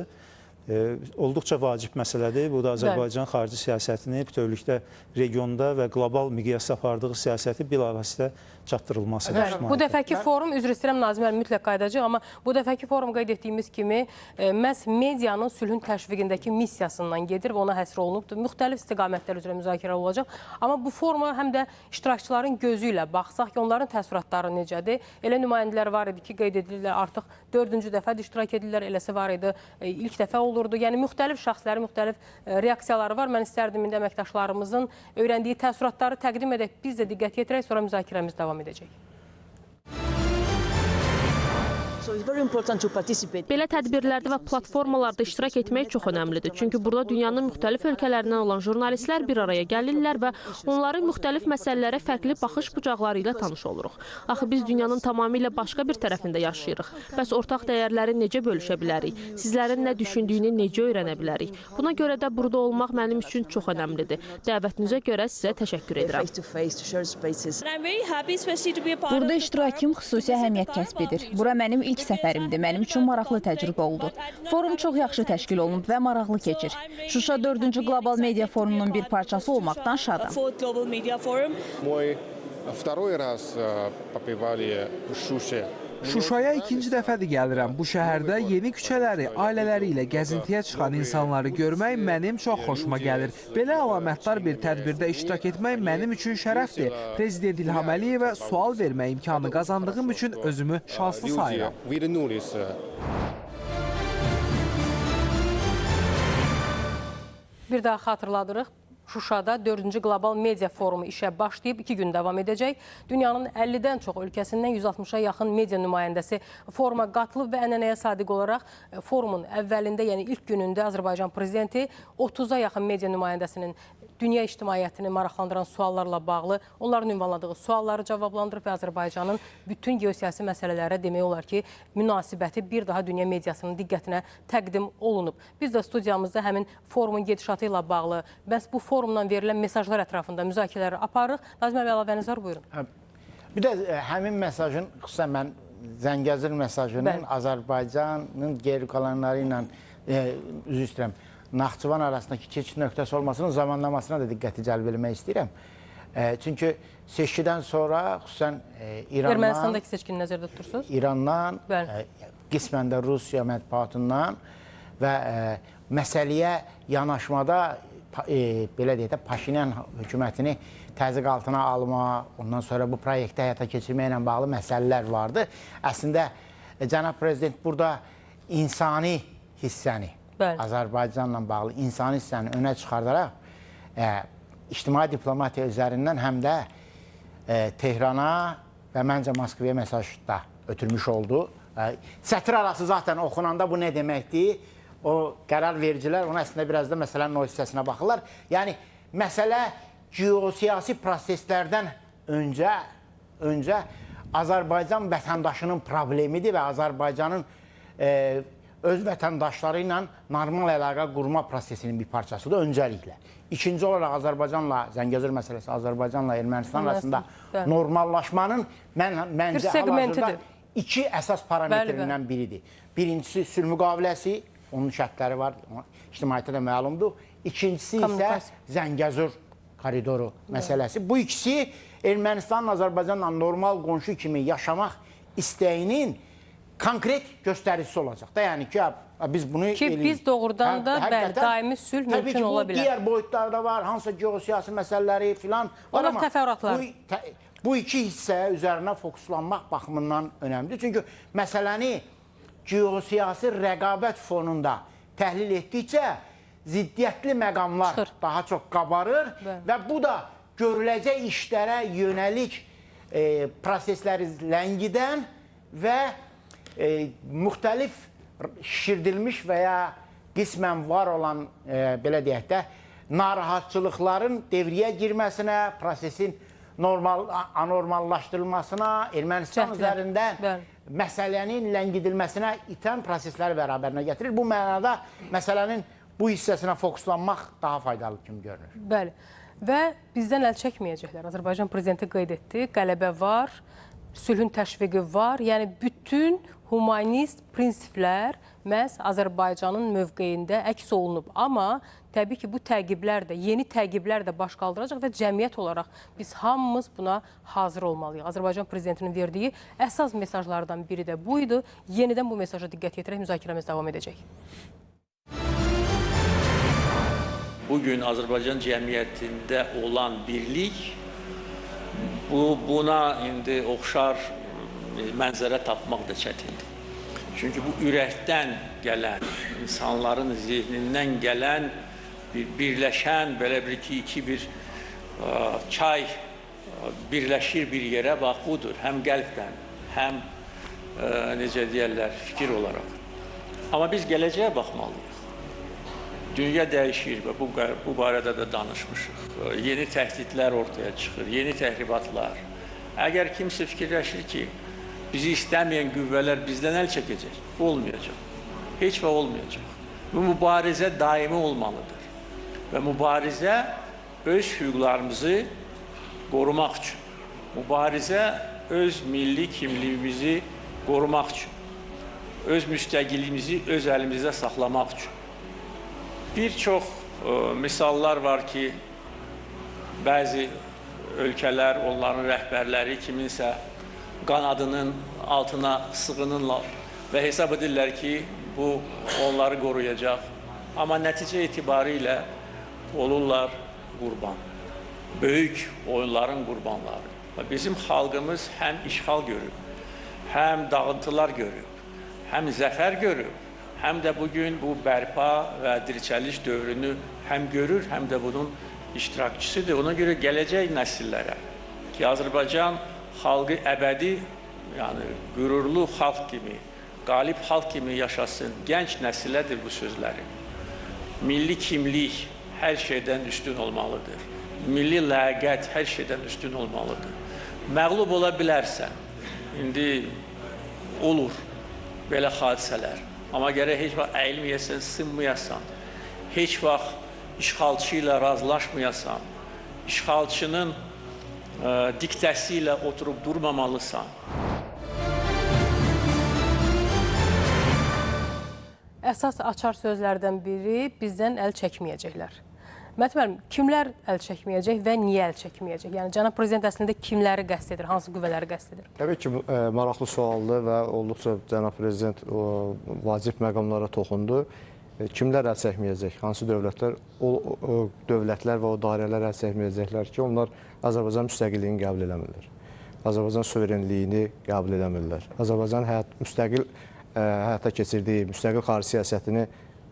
Speaker 3: olduqca vacib məsələdir. Bu da Azərbaycan xarici siyasətini bütövlükdə regionda və qlobal miqyasda apardığı siyasəti bilavasitə çatdırılmasıdır.
Speaker 1: Bu dəfəki forum, üzr istəyirəm Nazim müəllim, mütləq qayıdacaq, amma bu dəfəki forum qeyd etdiyimiz kimi məhz medianın sülhün təşviqindəki missiyasından gedir və ona həsr olunubdur. Müxtəlif istiqamətlər üzrə müzakirə olacaq. Amma bu foruma həm də iştirakçıların gözü ilə baxsaq ki, onların təəssüratları necədir? Elə nümayəndələr var idi ki, qeyd edirlər artıq dördüncü dəfə iştirak edirlər, eləsi var idi, ilk dəfə olurdu. Yəni müxtəlif şəxslərin müxtəlif reaksiyaları var. Mən istərdim indi əməkdaşlarımızın öyrəndiyi təəssüratları təqdim edək, biz də diqqət yetirək, sonra müzakirəmiz davam edəcək.
Speaker 8: Belə tədbirlərdə və platformalarda iştirak etmək çox önəmlidir. Çünki burada dünyanın müxtəlif ölkələrindən olan jurnalistlər bir araya gəlirlər və onların müxtəlif məsələlərə fərqli baxış bucaqları ilə tanış oluruq. Axı biz dünyanın tamamilə başqa bir tərəfində yaşayırıq. Bəs ortaq dəyərləri necə bölüşə bilərik? Sizlərin nə düşündüyünü necə öyrənə bilərik? Buna görə də burada olmaq mənim üçün çox önəmlidir. Dəvətinizə görə sizə təşəkkür edirəm.
Speaker 9: Burada iştirakım xüsusi əhəmiyyət kəsb edir. Bura mənim ilk səfərimdir. Mənim üçün maraqlı təcrübə oldu. Forum çox yaxşı təşkil olunub və maraqlı keçir. Şuşa 4-cü Qlobal Media Forumunun bir parçası olmaqdan şadam.
Speaker 10: Şuşaya ikinci dəfədir gəlirəm. Bu şəhərdə yeni küçələri, ailələri ilə gəzintiyə çıxan insanları görmək mənim çox xoşuma gəlir. Belə əlamətdar bir tədbirdə iştirak etmək mənim üçün şərəfdir. Prezident İlham Əliyevə sual vermək imkanı qazandığım üçün özümü şanslı sayıram.
Speaker 1: Bir daha xatırladırıq. Şuşada 4-cü Qlobal Media Forumu işə başlayıb, 2 gün davam edəcək. Dünyanın 50-dən çox ölkəsindən 160-a yaxın media nümayəndəsi foruma qatılıb və ənənəyə sadiq olaraq forumun əvvəlində, yəni ilk günündə Azərbaycan Prezidenti 30-a yaxın media nümayəndəsinin dünya ictimaiyyətini maraqlandıran suallarla bağlı onların ünvanladığı sualları cavablandırıb və Azərbaycanın bütün geosiyasi məsələlərə demək olar ki, münasibəti bir daha dünya mediasının diqqətinə təqdim olunub. Biz də studiyamızda həmin forumun gedişatı ilə bağlı, bəs bu forumdan verilən mesajlar ətrafında müzakirələri aparırıq. Nazim əmi, əlavəniz var, buyurun.
Speaker 7: Bir də həmin mesajın, xüsusən mən Zəngəzur mesajının Azərbaycanın geri qalanları ilə, üzr istəyirəm, Naxçıvan arasındakı keçid nöqtəsi olmasının zamanlamasına da diqqəti cəlb etmək istəyirəm. Çünki seçkidən sonra, xüsusən İrandan...
Speaker 1: Ermənistandakı seçkini nəzərdə tutursunuz?
Speaker 7: İrandan, qismən də Rusiya mətbuatından və məsələyə yanaşmada, belə deyək də, Paşinyan hökumətini təzyiq altına alma, ondan sonra bu proyekti həyata keçirməklə bağlı məsələlər vardı. Əslində, cənab prezident burada insani hissəni, Azərbaycanla bağlı insani hissəni önə çıxardaraq ictimai diplomatiya üzərindən həm də Tehrana və məncə Moskvaya mesaj da ötürmüş oldu. Sətir arası zaten oxunanda bu nə deməkdir? O qərar vericilər ona əslində biraz da məsələnin o hissəsinə baxırlar. Yəni, məsələ geosiyasi proseslərdən öncə Azərbaycan vətəndaşının problemidir və Azərbaycanın öz vətəndaşları ilə normal əlaqə qurma prosesinin bir parçasıdır öncəliklə. İkinci olaraq Azərbaycanla, Zəngəzur məsələsi, Azərbaycanla Ermənistan arasında normallaşmanın məncə hal-hazırda iki əsas parametrindən biridir. Birincisi sülh müqaviləsi, onun şərtləri var, ictimaiyyətə də məlumdur. İkincisi isə Zəngəzur koridoru məsələsi. Bu ikisi Ermənistanın Azərbaycanla normal qonşu kimi yaşamaq istəyinin konkret göstəricisi olacaq da, yəni ki, biz bunu
Speaker 1: ki, biz doğrudan da bəli, daimi sülh mümkün ola bilər.
Speaker 7: Digər boyutlarda var, hansısa geosiyasi məsələləri filan var,
Speaker 1: amma təfərrüatlar.
Speaker 7: Bu iki hissə üzərinə fokuslanmaq baxımından önəmlidir. Çünki məsələni geosiyasi rəqabət fonunda təhlil etdikcə ziddiyyətli məqamlar daha çox qabarır və bu da görüləcək işlərə yönəlik prosesləri ləngidən və müxtəlif şişirdilmiş və ya qismən var olan, belə deyək də, narahatçılıqların devriyə girməsinə, prosesin anormallaşdırılmasına, Ermənistan üzərində məsələnin ləngidilməsinə itən prosesləri bərabərinə gətirir. Bu mənada məsələnin bu hissəsinə fokuslanmaq daha faydalı kimi görünür.
Speaker 1: Bəli. Və bizdən əl çəkməyəcəklər. Azərbaycan prezidenti qeyd etdi, qələbə var, sülhün təşviqi var. Yəni, bütün humanist prinsiplər məhz Azərbaycanın mövqeyində əks olunub. Amma təbii ki, bu təqiblər də, yeni təqiblər də baş qaldıracaq və cəmiyyət olaraq biz hamımız buna hazır olmalıyıq. Azərbaycan prezidentinin verdiyi əsas mesajlardan biri də bu idi. Yenidən bu mesaja diqqət yetirək, müzakirəmiz davam edəcək.
Speaker 11: Bugün Azərbaycan cəmiyyətində olan birlik, buna indi oxşar mənzərə tapmaq da çətindir. Çünki bu ürəkdən gələn, insanların zehnindən gələn, bir birləşən, belə bir iki bir çay birləşir bir yerə, bax budur. Həm qəlbdən, həm necə deyərlər, fikir olaraq. Amma biz gələcəyə baxmalıyıq. Dünya dəyişir və bu barədə də danışmışıq. Yeni təhdidlər ortaya çıxır, yeni təhribatlar. Əgər kimsə fikirləşir ki, bizi istəməyən qüvvələr bizdən əl çəkəcək, olmayacaq. Heç və olmayacaq. Bu mübarizə daimi olmalıdır. Və mübarizə öz hüquqlarımızı qorumaq üçün, mübarizə öz milli kimliyimizi qorumaq üçün, öz müstəqilliyimizi öz əlimizdə saxlamaq üçün. Bir çox misallar var ki, bəzi ölkələr, onların rəhbərləri kiminsə qanadının altına sığınırlar və hesab edirlər ki, bu onları qoruyacaq. Amma nəticə itibarilə olurlar qurban. Böyük oyunların qurbanları. Və bizim xalqımız həm işğal görüb, həm dağıntılar görüb, həm zəfər görüb, həm də bugün bu bərpa və dirçəliş dövrünü həm görür, həm də bunun iştirakçısıdır. Ona görə gələcək nəsillərə ki, Azərbaycan xalqı əbədi, yəni qürurlu xalq kimi, qalib xalq kimi yaşasın, gənc nəsilədir bu sözləri. Milli kimlik hər şeydən üstün olmalıdır. Milli ləyaqət hər şeydən üstün olmalıdır. Məğlub ola bilərsən, indi olur belə hadisələr. Amma gərək heç vaxt əyilməyəsən, sınmayasan, heç vaxt işğalçı ilə razılaşmayasan, işğalçının diktəsi ilə oturub durmamalısan.
Speaker 1: Əsas açar sözlərdən biri bizdən əl çəkməyəcəklər. Məhət müəllim, kimlər əl çəkməyəcək və niyə əl çəkməyəcək? Yəni, cənab prezident əslində kimləri qəsd edir, hansı qüvvələri qəsd edir?
Speaker 5: Təbii ki, maraqlı sualdır və olduqca cənab prezident vacib məqamlara toxundu. Kimlər əl çəkməyəcək? Hansı dövlətlər? O dövlətlər və o dairələr əl çəkməyəcəklər ki, onlar Azərbaycan müstəqilliyini qəbul eləmirlər. Azərbaycan suverenliyini qəbul eləmirlər. Azərbaycan müstəqil həyata keçirdiyi müstəqil xarici siyasətini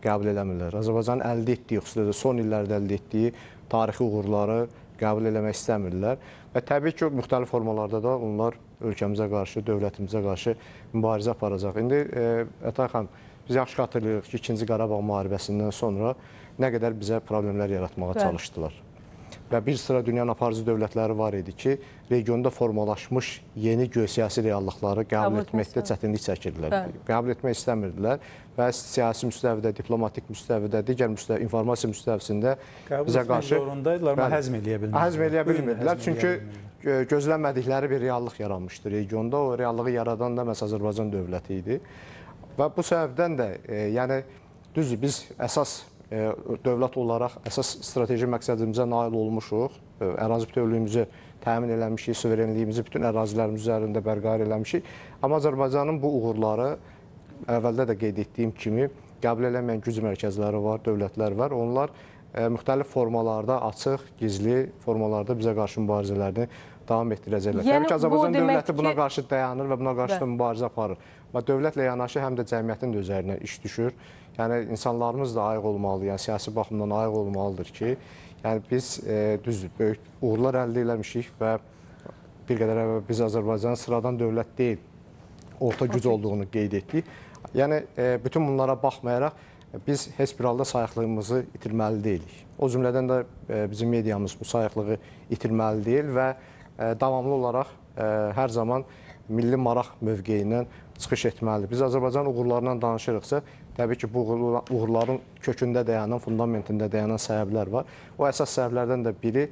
Speaker 5: qəbul eləmirlər. Azərbaycanın əldə etdiyi, xüsusilə də son illərdə əldə etdiyi tarixi uğurları qəbul eləmək istəmirlər. Və təbii ki, müxtəlif formalarda da onlar ölkəmizə qarşı, dövlətimizə qarşı mübarizə aparacaq. İndi Ətay xanım, biz yaxşı xatırlayırıq ki, 2-ci Qarabağ müharibəsindən sonra nə qədər bizə problemlər yaratmağa çalışdılar. Və bir sıra dünyanın aparıcı dövlətləri var idi ki, regionda formalaşmış yeni geosiyasi reallıqları qəbul etməkdə çətinlik çəkirdilər. Qəbul etmək istəmirdilər və siyasi müstəvidə, diplomatik müstəvidə, digər informasiya müstəvisində bizə qarşı...
Speaker 3: Qəbul etmək zorundaydılar, amma həzm eləyə bilmirdilər.
Speaker 5: Həzm eləyə bilmirdilər, çünki gözləmədikləri bir reallıq yaranmışdı regionda. O reallığı yaradan da məhz Azərbaycan dövləti idi. Və bu səbəbdən də, yəni, düzdür, biz əsas dövlət olaraq əsas strateji məqsədimizə nail olmuşuq, ərazi bütövlüyümüzü təmin eləmişik, suverenliyimizi bütün ərazilərimiz üzərində bərqərar eləmişik. Amma Azərbaycanın bu uğurları, əvvəldə də qeyd etdiyim kimi, qəbul eləməyən güc mərkəzləri var, dövlətlər var. Onlar müxtəlif formalarda, açıq, gizli formalarda bizə qarşı mübarizələrini davam etdirəcəklər. Təbii ki, Azərbaycan dövləti buna qarşı dayanır və buna qarşı da mübarizə aparır. Amma dövlətlə yanaşı həm də cəmiyyətin də üzərinə iş düşür. Yəni, insanlarımız da ayıq olmalıdır, yəni siyasi baxımdan ayıq olmalıdır ki, yəni biz düzdür, böyük uğurlar əldə eləmişik və bir qədər əvvəl biz Azərbaycanın sıradan dövlət deyil, orta güc olduğunu qeyd etdik. Yəni, bütün bunlara baxmayaraq biz heç bir halda sayıqlığımızı itirməli deyilik. O cümlədən də bizim mediamız bu sayıqlığı itirməli deyil və davamlı olaraq hər zaman milli maraq mövqeyindən çıxış etməlidir. Biz Azərbaycan uğurlarından danışırıqsa, təbii ki, bu uğurların kökündə dayanan, fundamentində dayanan səbəblər var. O əsas səbəblərdən də biri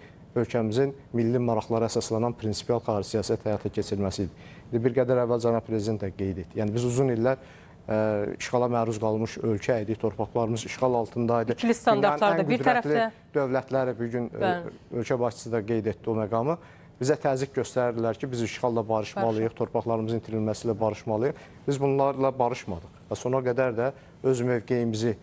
Speaker 5: ölkəmizin milli maraqlara əsaslanan prinsipial xarici siyasət həyata keçirməsidir. Bir qədər əvvəl cənab prezident də qeyd etdi. Yəni, biz uzun illər işğala məruz qalmış ölkə idik, torpaqlarımız işğal altındaydı.
Speaker 1: İkili standartlar da bir tərəfdə.
Speaker 5: Dövlətləri bugün ölkə başçısı da qeyd etdi o məqamı. Bizə təzyiq göstərdilər ki, biz işğalla barışmalıyıq, torpaqlarımızın itirilməsi ilə barışmalıyıq. Biz bunlarla barışmadıq və sona qədər də öz mövqeyimizi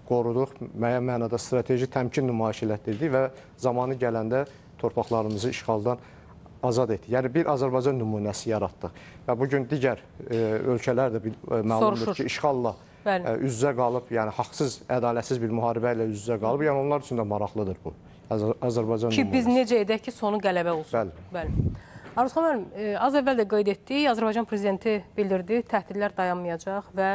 Speaker 5: qoruduq, müəyyən mənada strateji təmkin nümayiş elətdirdik və zamanı gələndə torpaqlarımızı işğaldan azad etdik. Yəni, bir Azərbaycan nümunəsi yaratdıq. Və bugün digər ölkələr də məlumdur ki, işğalla üz-üzə qalıb, yəni haqsız, ədalətsiz bir müharibə ilə üz-üzə qalıb. Yəni, onlar üçün də maraqlıdır bu. Azərbaycan
Speaker 1: ki, biz necə edək ki, sonu qələbə olsun. Bəli. Aruzxan müəllim, az əvvəl də qeyd etdik, Azərbaycan prezidenti bildirdi, təhdidlər dayanmayacaq və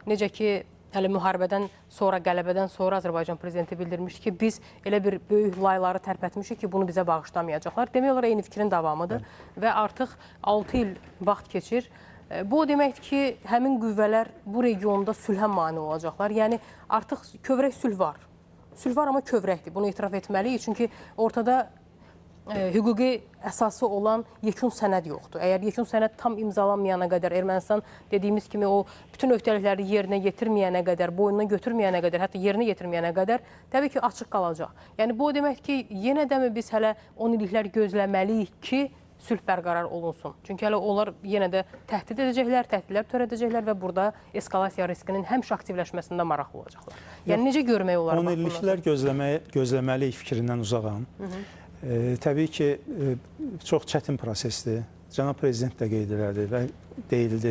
Speaker 1: necə ki, hələ müharibədən sonra, qələbədən sonra Azərbaycan prezidenti bildirmişdi ki, biz elə bir böyük layları tərpətmişik ki, bunu bizə bağışlamayacaqlar. Demək olar, eyni fikrin davamıdır və artıq 6 il vaxt keçir. Bu o deməkdir ki, həmin qüvvələr bu regionda sülhə mane olacaqlar. Yəni, artıq kövrək sülh var. Sülh var, amma kövrəkdir. Bunu etiraf etməliyik. Çünki ortada hüquqi əsası olan yekun sənəd yoxdur. Əgər yekun sənəd tam imzalanmayana qədər, Ermənistan dediyimiz kimi o bütün öhdəlikləri yerinə yetirməyənə qədər, boynuna götürməyənə qədər, hətta yerinə yetirməyənə qədər təbii ki, açıq qalacaq. Yəni bu o deməkdir ki, yenə də mi biz hələ 10 illiklər gözləməliyik ki, sülh bərqərar olunsun? Çünki hələ onlar yenə də təhdid edəcəklər, təhdidlər törədəcəklər və burada eskalasiya riskinin həmişə aktivləşməsində maraqlı olacaqlar. Yəni necə görmək olar?
Speaker 3: 10 illiklər gözləməliyik fikrindən uzağam. Təbii ki, çox çətin prosesdir. Cənab Prezident də qeyd elədi və deyildi.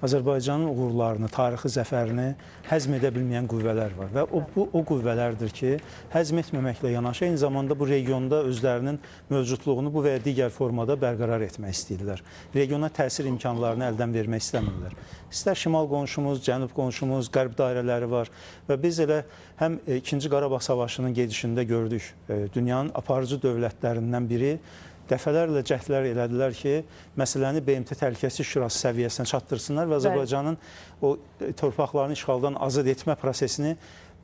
Speaker 3: Azərbaycanın uğurlarını, tarixi zəfərini həzm edə bilməyən qüvvələr var və o qüvvələrdir ki, həzm etməməklə yanaşı, eyni zamanda bu regionda özlərinin mövcudluğunu bu və ya digər formada bərqərar etmək istəyirlər. Regiona təsir imkanlarını əldən vermək istəmirlər. İstər şimal qonşumuz, cənub qonşumuz, qərb dairələri var və biz elə həm 2-ci Qarabağ Savaşının gedişində gördük, dünyanın aparıcı dövlətlərindən biri dəfələrlə cəhdlər elədilər ki, məsələni BMT Təhlükəsizlik Şurası səviyyəsinə çatdırsınlar və Azərbaycanın o torpaqlarını işğaldan azad etmə prosesini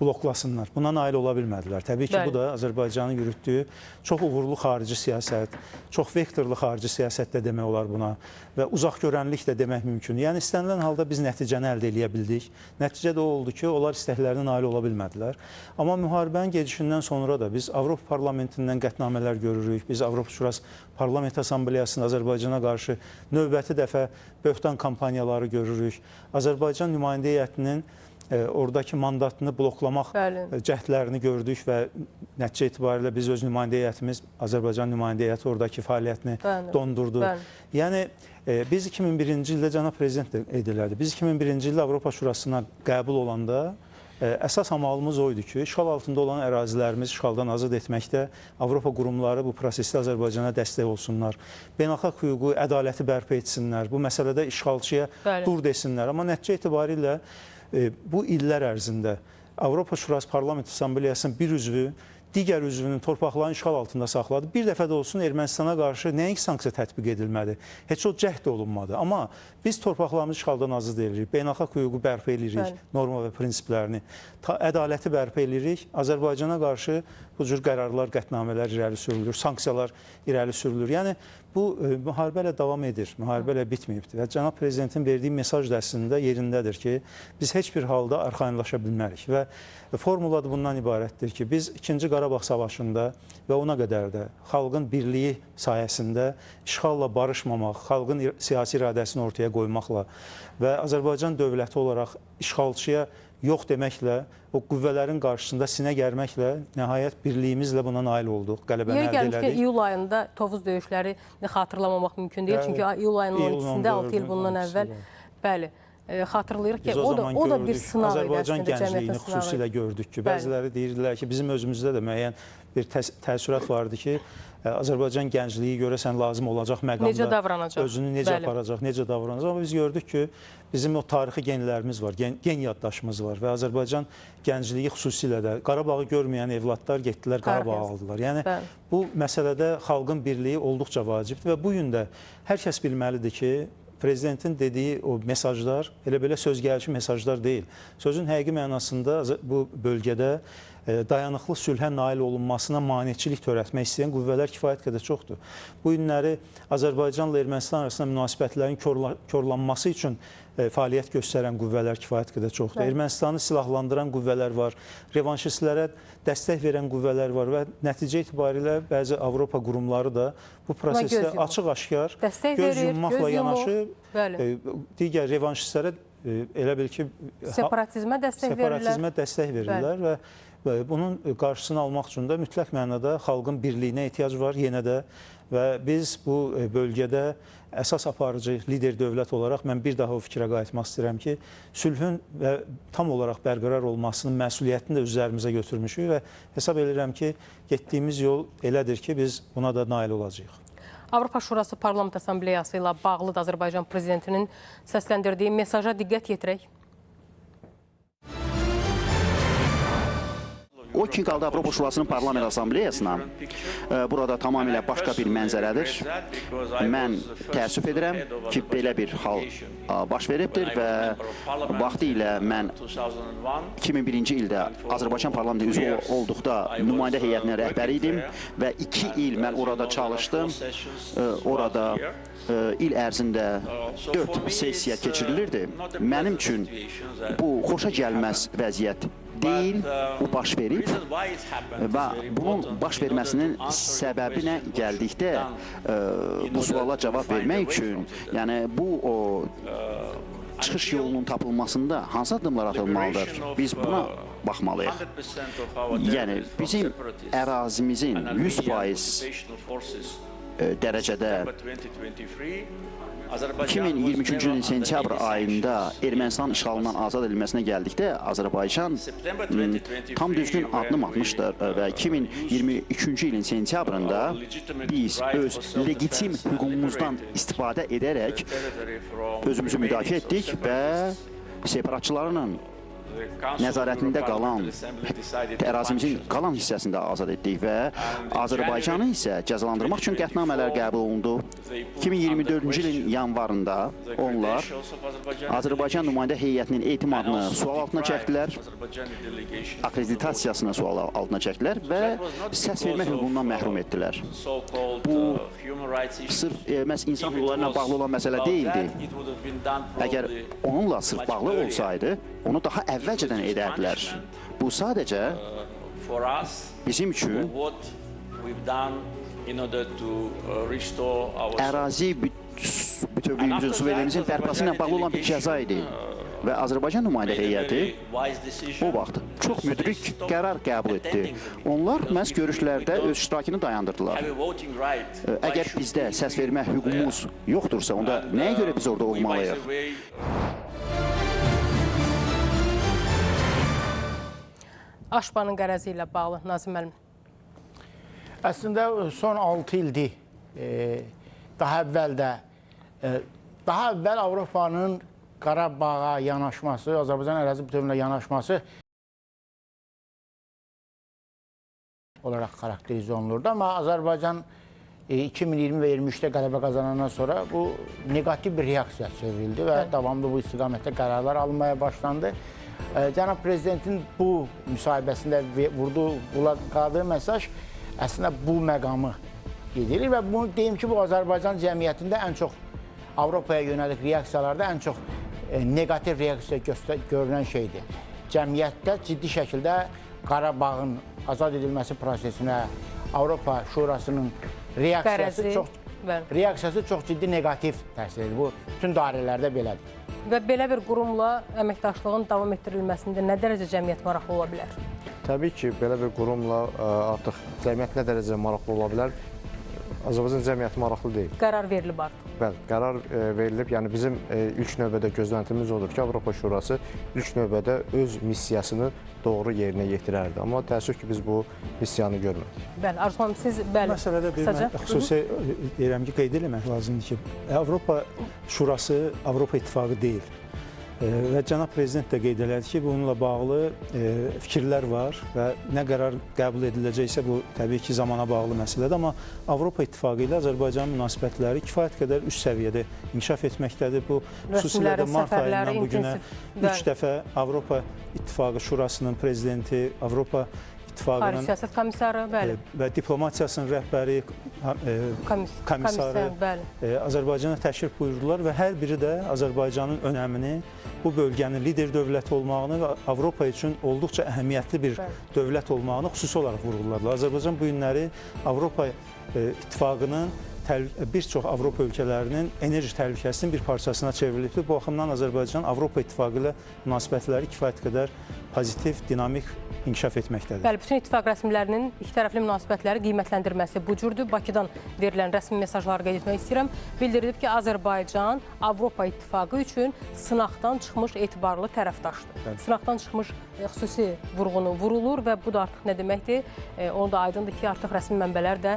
Speaker 3: bloklasınlar. Buna nail ola bilmədilər. Təbii ki, bu da Azərbaycanın yürütdüyü çox uğurlu xarici siyasət, çox vektorlu xarici siyasət də demək olar buna və uzaqgörənlik də demək mümkün. Yəni, istənilən halda biz nəticəni əldə eləyə bildik. Nəticə də o oldu ki, onlar istəklərinə nail ola bilmədilər. Amma müharibənin gedişindən sonra da biz Avropa Parlamentindən qətnamələr görürük. Biz Avropa Şurası Parlament Assambleyasında Azərbaycana qarşı növbəti dəfə böhtan kampaniyaları görürük. Azərbaycan nümayəndə heyətinin oradakı mandatını bloklamaq cəhdlərini gördük və nəticə itibarilə biz öz nümayəndə heyətimiz, Azərbaycan nümayəndə heyəti oradakı fəaliyyətini dondurdu. Yəni, biz 2001-ci ildə cənab Prezident də edilərdi. Biz 2001-ci ildə Avropa Şurasına qəbul olanda əsas amalımız o idi ki, işğal altında olan ərazilərimiz işğaldan azad etməkdə Avropa qurumları bu prosesdə Azərbaycana dəstək olsunlar, beynəlxalq hüququ, ədaləti bərpa etsinlər, bu məsələdə işğalçıya dur desinlər. Amma nəticə itibarilə bu illər ərzində Avropa Şurası Parlament Assambleyasının bir üzvü digər üzvünün torpaqlarını işğal altında saxladı. Bir dəfə də olsun Ermənistana qarşı nəinki sanksiya tətbiq edilmədi, heç o cəhd olunmadı. Amma biz torpaqlarımızı işğaldan azad edirik, beynəlxalq hüququ bərpa edirik, norma və prinsiplərini, ədaləti bərpa edirik. Azərbaycana qarşı bu cür qərarlar, qətnamələr irəli sürülür, sanksiyalar irəli sürülür. Yəni, bu müharibə ilə davam edir, müharibə ilə bitməyibdir. Və cənab Prezidentin verdiyi mesaj da əslində yerindədir ki, biz heç bir halda arxayınlaşa bilmərik. Və formula da bundan ibarətdir ki, biz 2-ci Qarabağ Savaşında və ona qədər də xalqın birliyi sayəsində işğalla barışmamaq, xalqın siyasi iradəsini ortaya qoymaqla və Azərbaycan dövləti olaraq işğalçıya yox deməklə, o qüvvələrin qarşısında sinə gərməklə nəhayət birliyimizlə buna nail olduq, qələbəni əldə elədik.
Speaker 1: Yeri gəlmişkən iyul ayında Tovuz döyüşlərini xatırlamamaq mümkün deyil. Çünki iyul ayının 12-sində 6 il bundan əvvəl, bəli, xatırlayırıq ki, o da bir sınaq idi.
Speaker 3: Azərbaycan gəncliyini xüsusilə gördük ki, bəziləri deyirdilər ki, bizim özümüzdə də müəyyən bir təəssürat vardı ki, Azərbaycan gəncliyi görəsən lazım olacaq məqamda özünü necə aparacaq, necə davranacaq. Amma biz gördük ki, bizim o tarixi genlərimiz var, gen yaddaşımız var və Azərbaycan gəncliyi xüsusilə də Qarabağı görməyən evladlar getdilər, Qarabağı aldılar. Yəni, bu məsələdə xalqın birliyi olduqca vacibdir və bu gün də hər kəs bilməlidir ki, Prezidentin dediyi o mesajlar elə belə söz gəlişi mesajlar deyil. Sözün həqiqi mənasında bu bölgədə dayanıqlı sülhə nail olunmasına maneçilik törətmək istəyən qüvvələr kifayət qədər çoxdur. Bu günləri Azərbaycanla Ermənistan arasında münasibətlərin korlanması üçün fəaliyyət göstərən qüvvələr kifayət qədər çoxdur. Ermənistanı silahlandıran qüvvələr var, revanşistlərə dəstək verən qüvvələr var və nəticə itibarilə bəzi Avropa qurumları da bu prosesdə açıq-aşkar göz yummaqla yanaşı digər revanşistlərə elə bil ki,
Speaker 1: separatizmə
Speaker 3: dəstək verirlər və bunun qarşısını almaq üçün də mütləq mənada xalqın birliyinə ehtiyac var yenə də və biz bu bölgədə əsas aparıcı lider dövlət olaraq mən bir daha o fikrə qayıtmaq istəyirəm ki, sülhün və tam olaraq bərqərar olmasının məsuliyyətini də üzərimizə götürmüşük və hesab edirəm ki, getdiyimiz yol elədir ki, biz buna da nail olacağıq.
Speaker 1: Avropa Şurası Parlament Assambleyası ilə bağlı da Azərbaycan Prezidentinin səsləndirdiyi mesaja diqqət yetirək.
Speaker 6: O ki qaldı Avropa Şurasının Parlament Assambleyasına, burada tamamilə başqa bir mənzərədir. Mən təəssüf edirəm ki, belə bir hal baş veribdir və vaxtı ilə mən 2001-ci ildə Azərbaycan Parlamenti üzvü olduqda nümayəndə heyətinin rəhbəri idim və 2 il mən orada çalışdım. Orada il ərzində 4 sessiya keçirilirdi. Mənim üçün bu xoşa gəlməz vəziyyət deyil, bu baş verib və bunun baş verməsinin səbəbinə gəldikdə bu suala cavab vermək üçün, yəni bu o çıxış yolunun tapılmasında hansı addımlar atılmalıdır? Biz buna baxmalıyıq. Yəni bizim ərazimizin 100% dərəcədə 2023-cü ilin sentyabr ayında Ermənistan işğalından azad edilməsinə gəldikdə Azərbaycan tam düzgün addım atmışdır və 2023-cü ilin sentyabrında biz öz legitim hüququmuzdan istifadə edərək özümüzü müdafiə etdik və separatçılarla nəzarətində qalan ərazimizin qalan hissəsində azad etdik və Azərbaycanı isə cəzalandırmaq üçün qətnamələr qəbul olundu. 2024-cü ilin yanvarında onlar Azərbaycan nümayəndə heyətinin etimadını sual altına çəkdilər, akreditasiyasını sual altına çəkdilər və səs vermə hüququndan məhrum etdilər. Bu, sırf məhz insan hüquqları ilə bağlı olan məsələ deyildi. Əgər onunla sırf bağlı olsaydı, onu daha əvvəlcədən edərdilər. Bu sadəcə bizim üçün ərazi bütövlüyümüzün, suverenliyimizin bərpası ilə bağlı olan bir cəza idi. Və Azərbaycan nümayəndə heyəti o vaxt çox müdrik qərar qəbul etdi. Onlar məhz görüşlərdə öz iştirakını dayandırdılar. Əgər bizdə səs vermə hüququmuz yoxdursa, onda nəyə görə biz orada olmalıyıq?
Speaker 1: AŞPA-nın qərəzi ilə bağlı Nazim müəllim.
Speaker 7: Əslində son 6 ildir. Daha əvvəl Avropanın Qarabağa yanaşması, Azərbaycan ərazi bütövlüyünə yanaşması olaraq xarakterizə olunurdu. Amma Azərbaycan 2020 və 23-də qələbə qazanandan sonra bu neqativ bir reaksiya çevrildi və davamlı bu istiqamətdə qərarlar alınmaya başlandı. Cənab Prezidentin bu müsahibəsində vurguladığı mesaj əslində bu məqamı qeyd edir və bunu deyim ki, bu Azərbaycan cəmiyyətində ən çox Avropaya yönəlik reaksiyalarda ən çox neqativ reaksiya görünən şeydir. Cəmiyyətdə ciddi şəkildə Qarabağın azad edilməsi prosesinə Avropa Şurasının reaksiyası çox ciddi neqativ təsir edir. Bu, bütün dairələrdə belədir.
Speaker 1: Və belə bir qurumla əməkdaşlığın davam etdirilməsində nə dərəcə cəmiyyət maraqlı ola bilər?
Speaker 5: Təbii ki, belə bir qurumla artıq cəmiyyət nə dərəcə maraqlı ola bilər? Azərbaycan cəmiyyəti maraqlı deyil.
Speaker 1: Qərar verilib artıq.
Speaker 5: Bəli, qərar verilib. Yəni bizim ilk növbədə gözləntimiz odur ki, Avropa Şurası ilk növbədə öz missiyasını doğru yerinə yetirərdi. Amma təəssüf ki, biz bu missiyanı görmədik.
Speaker 1: Bəli, Arzu xanım, siz bəli,
Speaker 3: bu məsələdə bir mən xüsusi deyirəm ki, qeyd eləmək lazımdır ki, Avropa Şurası Avropa İttifaqı deyil. Və cənab Prezident də qeyd elədi ki, bununla bağlı fikirlər var və nə qərar qəbul ediləcəksə bu təbii ki, zamana bağlı məsələdir. Amma Avropa İttifaqı ilə Azərbaycanın münasibətləri kifayət qədər üst səviyyədə inkişaf etməkdədir. Bu, xüsusilə də mart ayından bugünə 3 dəfə Avropa İttifaqı Şurasının prezidenti, Avropa İttifaqının
Speaker 1: siyasət komissarı, bəli,
Speaker 3: və diplomatiyasının rəhbəri, komissarı Azərbaycana təşrif buyurdular və hər biri də Azərbaycanın önəmini, bu bölgənin lider dövləti olmağını və Avropa üçün olduqca əhəmiyyətli bir dövlət olmağını xüsusi olaraq vurğuladılar. Azərbaycan bu günləri Avropa İttifaqının bir çox Avropa ölkələrinin enerji təhlükəsinin bir parçasına çevrilibdir. Bu baxımdan Azərbaycan Avropa İttifaqı ilə münasibətləri kifayət qədər pozitiv, dinamik inkişaf etməkdədir.
Speaker 1: Bəli, bütün ittifaq rəsmilərinin iki tərəfli münasibətləri qiymətləndirməsi bu cürdür. Bakıdan verilən rəsmi mesajları qeyd etmək istəyirəm. Bildirilib ki, Azərbaycan Avropa İttifaqı üçün sınaqdan çıxmış etibarlı tərəfdaşdır. Bəli. Sınaqdan çıxmış xüsusi vurğunu vurulur və bu da artıq nə deməkdir? Onu da aydındır ki, artıq rəsmi mənbələr də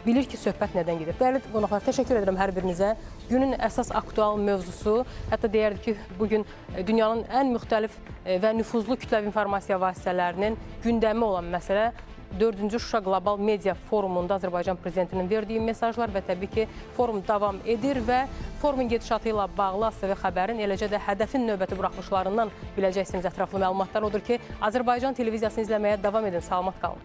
Speaker 1: bilir ki, söhbət nədən gedir. Dəyərli qonaqlar, təşəkkür edirəm hər birinizə. Günün əsas aktual mövzusu, hətta deyərdik ki, bugün dünyanın ən müxtəlif və nüfuzlu kütləvi informasiya vasitələrinin gündəmi olan məsələ 4-cü Şuşa Qlobal Media Forumunda Azərbaycan Prezidentinin verdiyi mesajlar və təbii ki, forum davam edir və forumun gedişatı ilə bağlı ASTV xəbərin, eləcə də hədəfin növbəti buraxılışlarından biləcəksiniz ətraflı məlumatlar. Odur ki, Azərbaycan televiziyasını izləməyə davam edin. Salamat qalın.